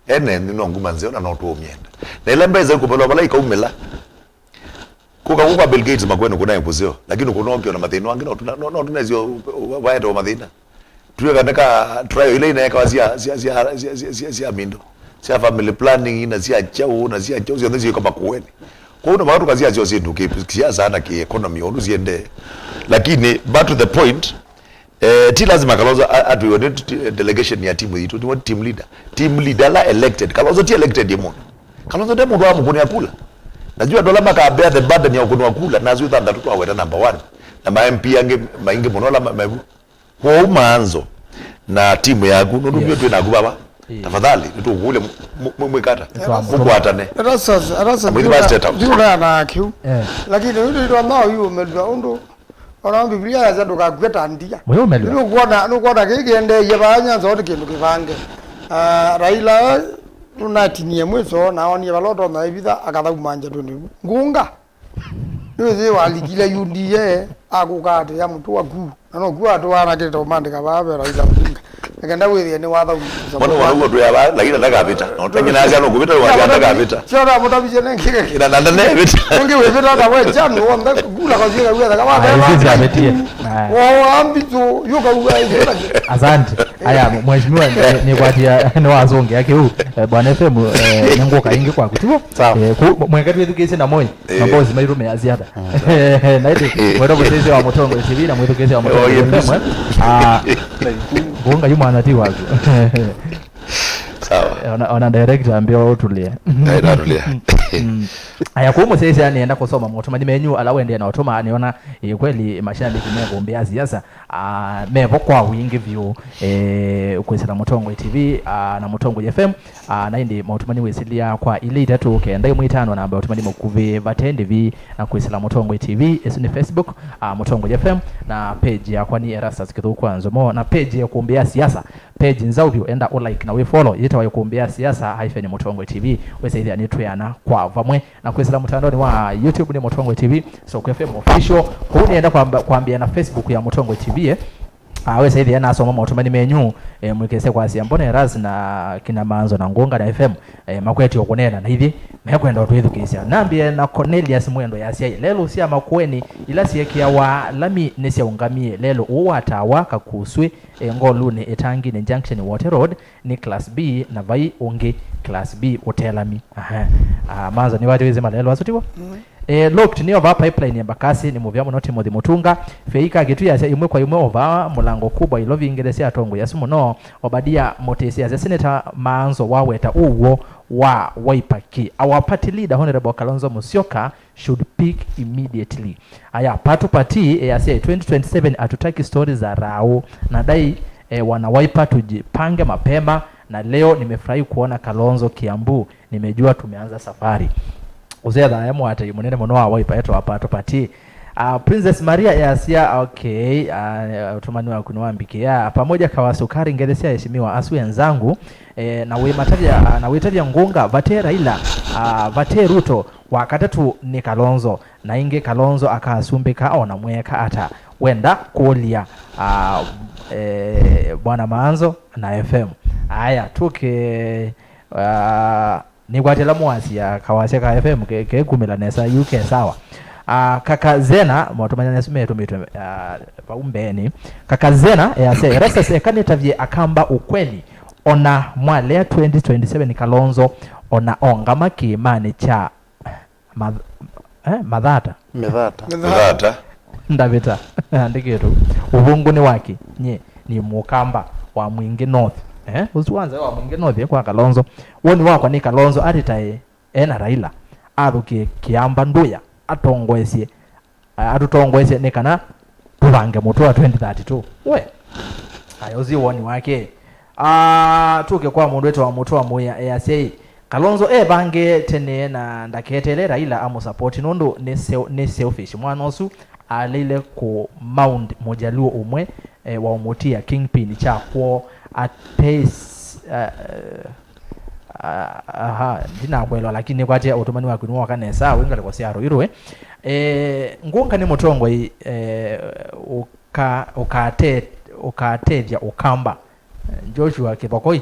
Ene nthĩ no nguma nzeo na no tũũmyenda. Na ĩla mbesa ĩkũvelwa vala ikaumĩla, Kũka kũu kwa Bill Gates Makueni kũnaĩ kũseo, lakini kũnookĩwa na mathĩna angĩ, no tuna-, no, no tunasyo vaetawa mathĩna. Twĩka nĩ ka trial ila ineekawa sya, sya, sya, sya, sya, sya, sya mindo, sya family planning, na sya kyaũ, na sya kyaũ, syonthe syĩka Makueni. Kwoou no vaka tũkasya syo syĩndũ kĩ siasa na kĩ economy, ũndũ siendee. Lakini, back to the point, Eh, ti lazima Kalonzo a-, atwiwe nĩ t-, delegation ya timu yitũ, nĩwe team leader. Team leader ala elected. Kalonzo ti elected ye mũndũ. Kalonzo nde mũndũ wa mũkũnĩa kula. Najua andũ ala makabea the burden ya ũkũnĩwa kula, na asu thanthatũ twaweta number one. Na ma M P angĩ maingĩ mũno ala ma-, mevu. Kwoou Manzo na timu yaku, nũndũ Yes. ndio twĩ naku baba. Ĩĩ. Tafadhali, nĩtũkũkũlya mũ-, mũ-, mũ-, mwĩkata. Nĩtwamũtũma. Mũkwatane. Ata sasa, ata sasa, Mwĩthi ma State House. Ndiũna na kĩu. Eh. Lakini ũndũ ĩtwa nao yu ũmelwa ũndũ Ona Biblia yasya ndũkakue ta ndia. Mũyũmelwa. Nũkwona, nũkwona kĩĩ kĩendeeie vaa nyanza nĩ kĩndũ kĩvange. Ah, Raila nũnatinie mwĩso na onie vala ũtonya ĩvitha akathauma njetũnĩ. Ngunga. Nĩwĩsĩ walikile U D A akũka atĩ ya mũtũa ku. Na no kuo atũanakĩte ũmandĩka vaa ve Raila Odinga. Nĩkenda wĩthĩe nĩ wathaũmĩte. Mwana wa ũguo twĩ ava, lakini ndakavĩta. No tengĩ na asia no kũvĩta, wa ndakavĩta. Sio na mũtavishe nengĩ. Ina na ndane vĩta. Nengĩ wĩvĩta na we chanu wonde kula kwa sio wĩtha kama. Ai, sisi ametie. Ai. Wa wa mbitu yuka uwa. Asante. Aya, mheshimiwa, nĩ kwatia nĩ wazonge yake huu. Eh, Bwana F M, eh, nĩ ngũka ingĩ kwaku, tiguo? Sawa. Eh, ku-, mweke twĩthukĩĩsye na moi. Eh. Mabosi maitũ measya ata? Na ĩndĩ, mwendwa mũsyaĩĩsya wa Mũtongoi T V na mwĩthukĩĩsya wa Mũtongoi F M, eh? Ah, ngũnga yu mwana ti waku. Sawa. Ona, ona director ambia ũtũlĩe. Eh, natũlĩe. Mm. Aya, kũu mũsyaĩĩsya nĩenda kũsoma motũmani menyu ala wendee na ũtũma, nĩona, eh, kweli mashabiki mekũmbĩa siasa. Ah, mevo kwa wingĩ vyũ, eh, kwĩsĩla Mũtongoi T V, ah, na Mũtongoi F M, ah, na ĩndĩ maũtũmani wĩsĩlya kwa ilĩ itatũ kenda ĩmwe itano namba ya ũtũmani mũkuvĩ vate ndĩvi na kwĩsĩla Mũtongoi T V, ĩsu nĩ Facebook, ah, Mũtongoi F M, na page yakwa nĩ Erastus Kĩthũku wa Nzomo, na page ya Kũmbĩa Siasa, page nzaũ vyũ, enda ũ like na wĩ follow, yĩtawa ya Kũmbĩa Siasa hyphen Mũtongoi T V, wĩsaĩthĩa nĩtwĩana kwa vamwe. Na kwĩsĩla mũtandaonĩ wa YouTube nĩ Mũtongoi T V, Soko F M Official. Kũu nĩenda kwamba, kwambĩa na Facebook ya Mũtongoi T V, eh. Ah, wesa ĩthĩa nasoma maũtũmani menyu, eh, mwĩkĩse kwasya Mbona Eras na kina Manzo na Ngũnga na F M, eh, makwetye o kũneena na ithyĩ, mekwenda ũtwĩthukĩĩsya. Nambĩe na Cornelius Mwendo yasya, lelũ sya Makueni ila syĩkĩawa lami nĩsyaũngamie lelũ ũũ wa Tawa, Kakuswĩ, eh, Ngolunĩ, Ĩtangĩnĩ, Junction, Wote Road, nĩ class B, na vai ũngĩ class B ũte lami. Aha. Ah, Manzo nĩwatĩwĩsye malelũ asu, tiw'o? Mm. Eh, locked nĩ ova pipeline ya Embakasi, nĩ mũvea mũno Timothy Mutunga. Feika Kĩtu yasya ĩmwe kwa ĩmwe ova mũlango kubwa ilo vingĩle sya atongoi asu mũno. Obadia Mũtĩsĩ yasya Senator Manzo waweta ũw'o wa Wiper kĩ. Our party leader Honorable Kalonzo Musyoka should pick immediately. Aya, Patu Pati, eh, asya, twenty twenty-seven hatutaki story za rao. Nadai, eh, wana Wiper tujipange mapema, na leo nimefurahi kuona Kalonzo Kiambu, nimejua tumeanza safari. Ũsethaya mũatĩi mũnene mũno wa Wiper etwa Patu Pati. Ah, Princess Maria yasya, okay, ah, ũtũmani waku nĩwambĩkĩa. Pamoja Kawa Sukari, ngethe sya heshimiwa asu enzangu, eh, na wĩmatavya, ah, na wĩtavya Ngũnga, vate Raila, ah, vate Ruto, wa katatũ nĩ Kalonzo, na ĩngĩ Kalonzo akasumbĩka o na mweka ata? Wenda kũlya, ah, eh, Bwana Manzo na F M. Aya, tũke, ah, nĩkwatĩla mũwasya kawasya ka F M ke, kekumĩla nesa, yu ke sawa. Ah, Kaka Zena, motũmany'a nesu metũmĩtwe, ah, vau mbeenĩ. Kaka Zena, easya, Erastus eka nĩtavye Akamba ũkweli, ona mwalea twenty twenty-seven Kalonzo, ona ongama kĩĩmanĩ kya Math-, eh, Mathata. Mĩthata. Mĩthata. Ndavĩta. Andĩkĩtwe. Ũvũngũ nĩ wake. Nye, nĩ Mũkamba wa Mwingĩ North. Eh? Ũsu wa nza wa Mwingĩ North, eh, kwa Kalonzo. Woni wakwa nĩ Kalonzo aritae, ena Raila. Athũkĩe kĩamba ndũya. Atongoesye. A-, atũtongoesye nĩ kana tũvange mũtũa twenty thirty-two. We. Aya, ũsu woni wake. Ah, tũke kwa mũndũ wĩtawa Mũtũa Mũya, easya ĩ, Kalonzo evange tene na ndaketeele Raila amũsapoti nũndũ nĩ sel-, nĩ selfish. Mwana ũsu aleile kũ mount Mũjaluo ũmwe, eh, wa ũmũtia kingpin kya kwoo. Ates-, ah, ah, aha, ndinakwelewa, lakini nĩkwatya ũtũmani waku nĩwoka nesa wĩ ngalĩko sya Rũirũ, eh. Eh, Ngũnga nĩ mũtongoi, eh, ũka-, ũkate-, ũkatethya Ũkamba. Joshua Kĩthokoi,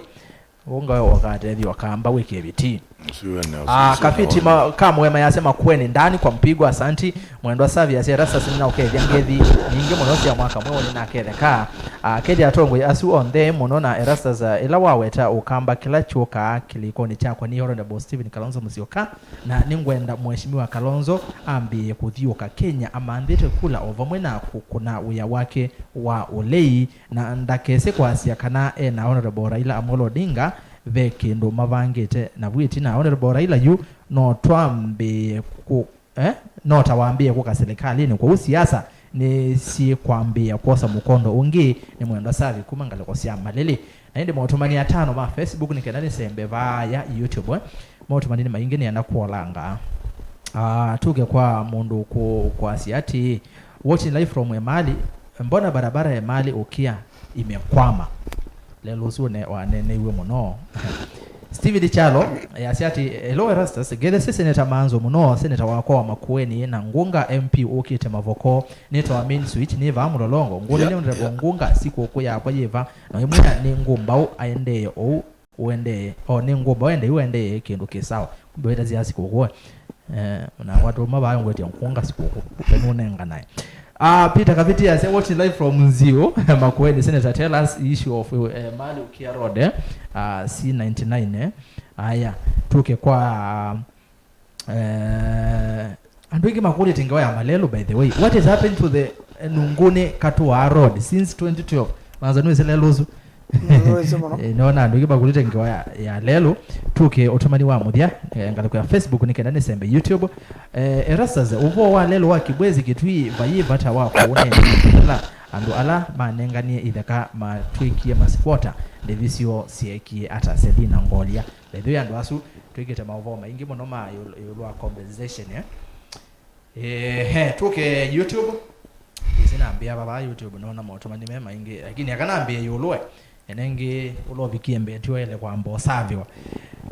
ũnga we ũkatethya Ũkamba wĩkĩe vitii. Usiwe na, ah, usiwe na Kafiti woni. Ma-, Kamwe mayasya Makueni ndani kwa mpigo, asanti. Mwendwa Savi asya Erastus nĩnaũkethya ngethi nyingĩ mũno sya mwaka mweũ nĩnaketheka. Ah, kethya atongoi asu onthe mũno na Erastus, ah, ĩla waweta Ũkamba kĩla kyũkaa kĩlĩkonĩ kyakwa nĩ Honorable Stephen Kalonzo Musyoka, na nĩngwenda Mheshimiwa Kalonzo ambĩĩe kũthiũka Kenya amanthĩte kula o vamwe na kũkũna wĩa wake wa ũlei. Na ndakese kwasya kana e na Honorable Raila Amolo Odinga ve kĩndũ mavangĩte. Na vu ĩtina Honorable Raila yu no twambĩĩe kũ-, eh? No ta wambĩĩe kũka silikalĩnĩ. Kwoou siasa nĩsyĩkwambĩĩa kwosa mũkondo ũngĩ. Nĩ Mwendwa Savi kuma ngalĩko sya Malili. Na ĩndĩ maũtũmani atano ma Facebook nĩ kenda nĩsembe vaya YouTube, eh? Maũtũmani nĩ maingĩ nĩenda kũolanga. Ah, tuke kwa mũndũ kũ-, kwasya atĩĩ, watching live from Emali, mbona barabara Emali Ukia imekwama? Lelo ũsu ne-, waneneiwe mũno. Steven Chalo, eh, asya atĩ, "Hello Erastus, ngethesye Senator Manzo mũno, Senator wakwa wa Makueni na Ngunga M P ũkĩte Mavoko. Nĩtawa Main Switch, nĩ vaa Mũlolongo. Ngũlĩlye Honorable Ngunga, sikũkũ yakwa yĩ va? Na ũimwĩa nĩ ngũmbaũ aendee ũu ũendee. O, nĩ ngũmbaũ aendee ũu aendee kĩndũ kĩ sawa." Kumbe wĩtasya sikũkũ, eh. Eh, na watu ma vayo ngwetya Ngunga sikũkũ. Kumbe nũnenganae. Ah, Peter Kaviti asya, "Watching live from Nziu, Makueni. Senator, tell us the issue of, eh, Mali Ukia Road, eh? Ah, C ninety-nine, eh?" Aya, tuke kwa, eh, andũ aingĩ makũlĩte ngewa ya malelũ, by the way. What has happened to the, eh, Nunguni Katua Road since twenty twelve? Manza nĩwĩsĩ lelũ ũsu? Nĩwĩsĩ mũno. Eh, nona andũ aingĩ makũlĩte ngewa ya, ya lelũ. Tuke ũtũmani wa mũthya, eh, ngalĩko ya Facebook nĩ kenda nĩsembe YouTube. Eh, Erastus, ũvoo wa lelũ wa Kibwezi Kitui, vayĩ vata wa kũũneena kĩla andũ ala manenganie itheka matw'ĩkie masquatter, ndĩvi syoo syeekie ata? Selina Ngolia. By the way, andũ asu twĩkĩte maũvoo maingĩ mũno ma ĩũlũ, ĩũlũ wa compensation, eh? Ehe, tũke YouTube. Ĩsĩ nambĩa vava YouTube, nona maũtũmani me maingĩ, lakini aka nambĩe ĩũlũ we. Ene ĩngĩ ũla ũvikie mbee ti waĩle kwamba ũsaviwa.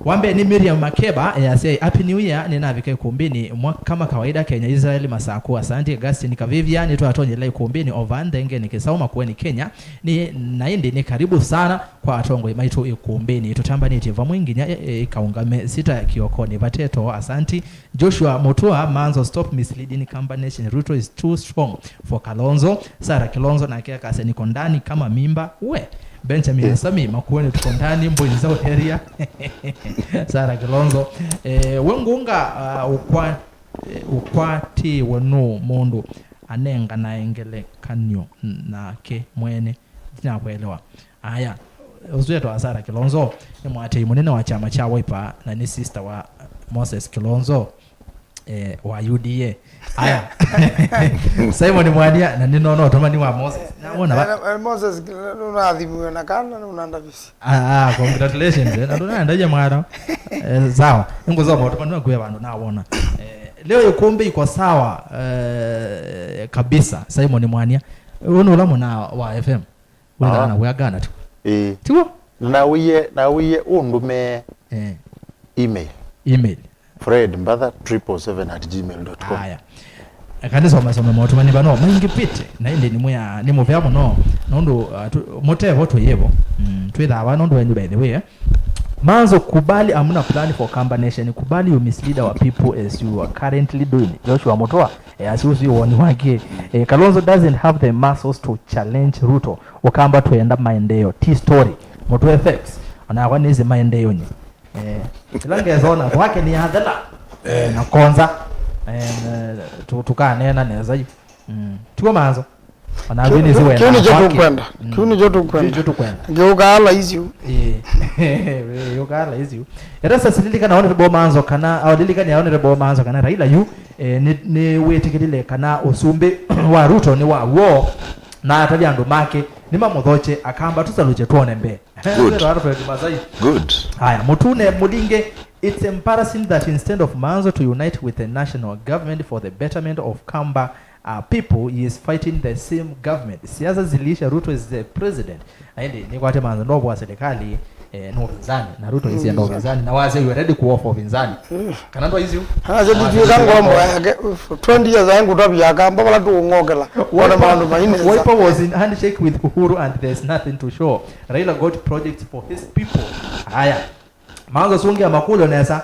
Wa mbee nĩ Miriam Makeba, easya, "Happy New Year, nĩnavika ikumbini mwa-, kama kawaida Kenya, Israel Masaku, asante." Augustine Kavivia, "Nĩtwatonyela ikumbini o vaa Nthengeni Kĩsaũ Makueni Kenya. Nĩ, na ĩndĩ nĩ karibu sana kwa atongoi maitũ ikumbini. Tũtambanĩtye vamwe nginya, e, e, ĩkaũngame sita kĩokonĩ vate too, asante." Joshua Mutua, Manzo, stop misleading Kamba Nation. Ruto is too strong for Kalonzo. Sarah Kilonzo nake akasya, "Niko ndani kama mimba." We, Benjamin Asami, "Makueni tuko ndani, Mboi Nzau area." Sarah Kilonzo, eh, we Ngunga, ah, ukwa-, eh, ũkwatĩwe nũ mũndũ anenganae ngelekany'o nake mwene? Ndinakwelewa. Aya, ũsu etwa Sarah Kilonzo, nĩ mũatĩĩi mũnene wa kyama kya Wiper na nĩ sister wa Moses Kilonzo, eh, wa U D A. Aya. Simon Mwania, na nĩnona ũtũmani wa Moses. Nawona va- Eh, eh, Moses, nũnathimiwe na kana, nũnandavisi. Ah, ah, congratulations, eh. Na ndũnaendaia mwana. Eh, sawa. Nĩngũsoma ũtũmani waku vandũ nawona. Eh, leo ikumbi iko sawa, eh, kabisa, Simon Mwania. Ũyũ nĩ ũla mũna wa F M. Ũlingana na wĩa Ghana tu. Ĩĩ. Tiw'o? Nawĩie, nawĩie ũndũme eh, email. Email. Fred Mbatha triple seven at gmail dot com. Aya. Eka nĩsomasome maũtũmani vano maingĩvĩte, na ĩndĩ nĩ mũya, nĩ mũvea mũno, nũndũ, uh, tu-, mũtevo tũyĩvo. Mm, twĩthaa va nũndũ wenyu, by the way, eh? Manzo, kubali hamuna plan for Kamba Nation. Kubali you mislead our people as you are currently doing. Joshua Mutua, eh, asi ũsu woni wake. Eh, Kalonzo doesn't have the muscles to challenge Ruto. Ũkamba twenda maendeeo, ti story. Mũtu F X, onakwa nĩsĩ maendeeonĩ. Eh, ĩla ngesona kwake nĩ athela. Eh, na konza. Eh, tu-, tukaneena nesa yu. Mm. Tiw'o Manzo? Ona ngwĩ nĩsĩ wenda kĩu nĩkyo kwake. Tũkwenda. Mm. Kĩu nĩkyo tũkwenda. Nĩkyo tũkwenda. Ngĩũkaa laisi yu. Eh. Ngĩũkaa laisi yu. Erastus, lilikana Honorable Manzo kana, au lilikania Honorable Manzo kana Raila yu, eh, nĩ, nĩ wĩtĩkĩlile kana ũsumbĩ wa Ruto nĩ wa w'o, na atavya andũ make nĩmamũthokye, akamba tũsalukye twone mbee. Good. Alfred Masai. Good. Aya, Mutune Mulinge, it's embarrassing that instead of Manzo to unite with the national government for the betterment of Kamba, uh, people, he is fighting the same government. Siasa ziliisha, Ruto is the president. Na ĩndĩ nĩkwate Manzo ndovwa serikali, eh, no upinzani. Na Ruto isi ndo upinzani. Na wasya you are ready kuofa upinzani. Kana ndo icio? Anasya ndituĩka ngombo yake. Twenty years aĩ ngũtavya Kamba vala tũũng'okela. Ona maũndũ mainesa. Wiper was in handshake with Uhuru and there's nothing to show. Raila got projects for his people. Aya. Manzo sungia makũlyo nesa.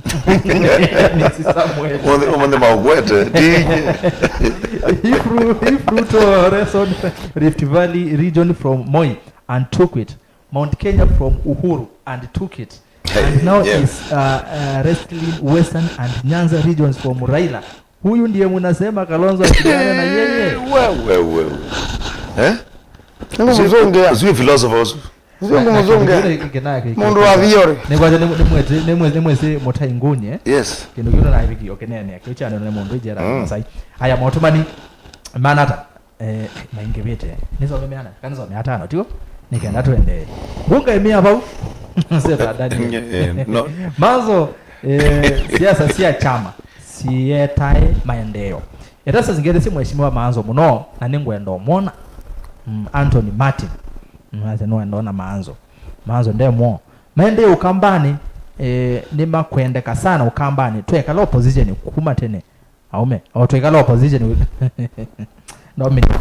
Nĩsĩ Samuel. Ũmũnthĩ, ũmũnthĩ maũkwete. If Ru-, if Ruto reasoned Rift Valley region from Moi and took it, Mount Kenya from Uhuru and took it, and now is, uh, uh, wresting Western and Nyanza regions from Raila. Huyu ndiye munasema Kalonzo ashindane na yeye? Wewe, wewe. Eh? Nĩngũmũzũngĩa. Sio philosopher ũsu. Sio ngũmũzũngĩa. Mũndũ wa theory. Nĩkwanja nĩ, nĩ mwĩsĩ, nĩ mwĩsĩ, nĩ mwĩsĩ mũtai ngũnye. Yes. Kĩndũ kĩu na ĩvĩkĩo kĩnene, kĩu kyanene nĩ mũndũ ĩjera Masai. Aya, maũtũmani manata. Eh, maingĩvĩte. Nĩsome meana, kana nĩsome atano, tiw'o? Nĩkenda tũendee. Ngunga ĩmĩa vau. Seta Daniel. Eh, no. Manzo, eh, siasa sia chama sietae maendeeo. Etasa zingĩ si mheshimiwa Manzo mũno, na nĩngwenda ũmwona. Mm, Anthony Martin. Mm, ase nĩwenda ona Manzo. Manzo ndemwo. Maendee Ũkambanĩ, eh, nĩmakwendeka sana Ũkambanĩ. Twekala opposition kuma tene. Aume, o twekala opposition. Dominic.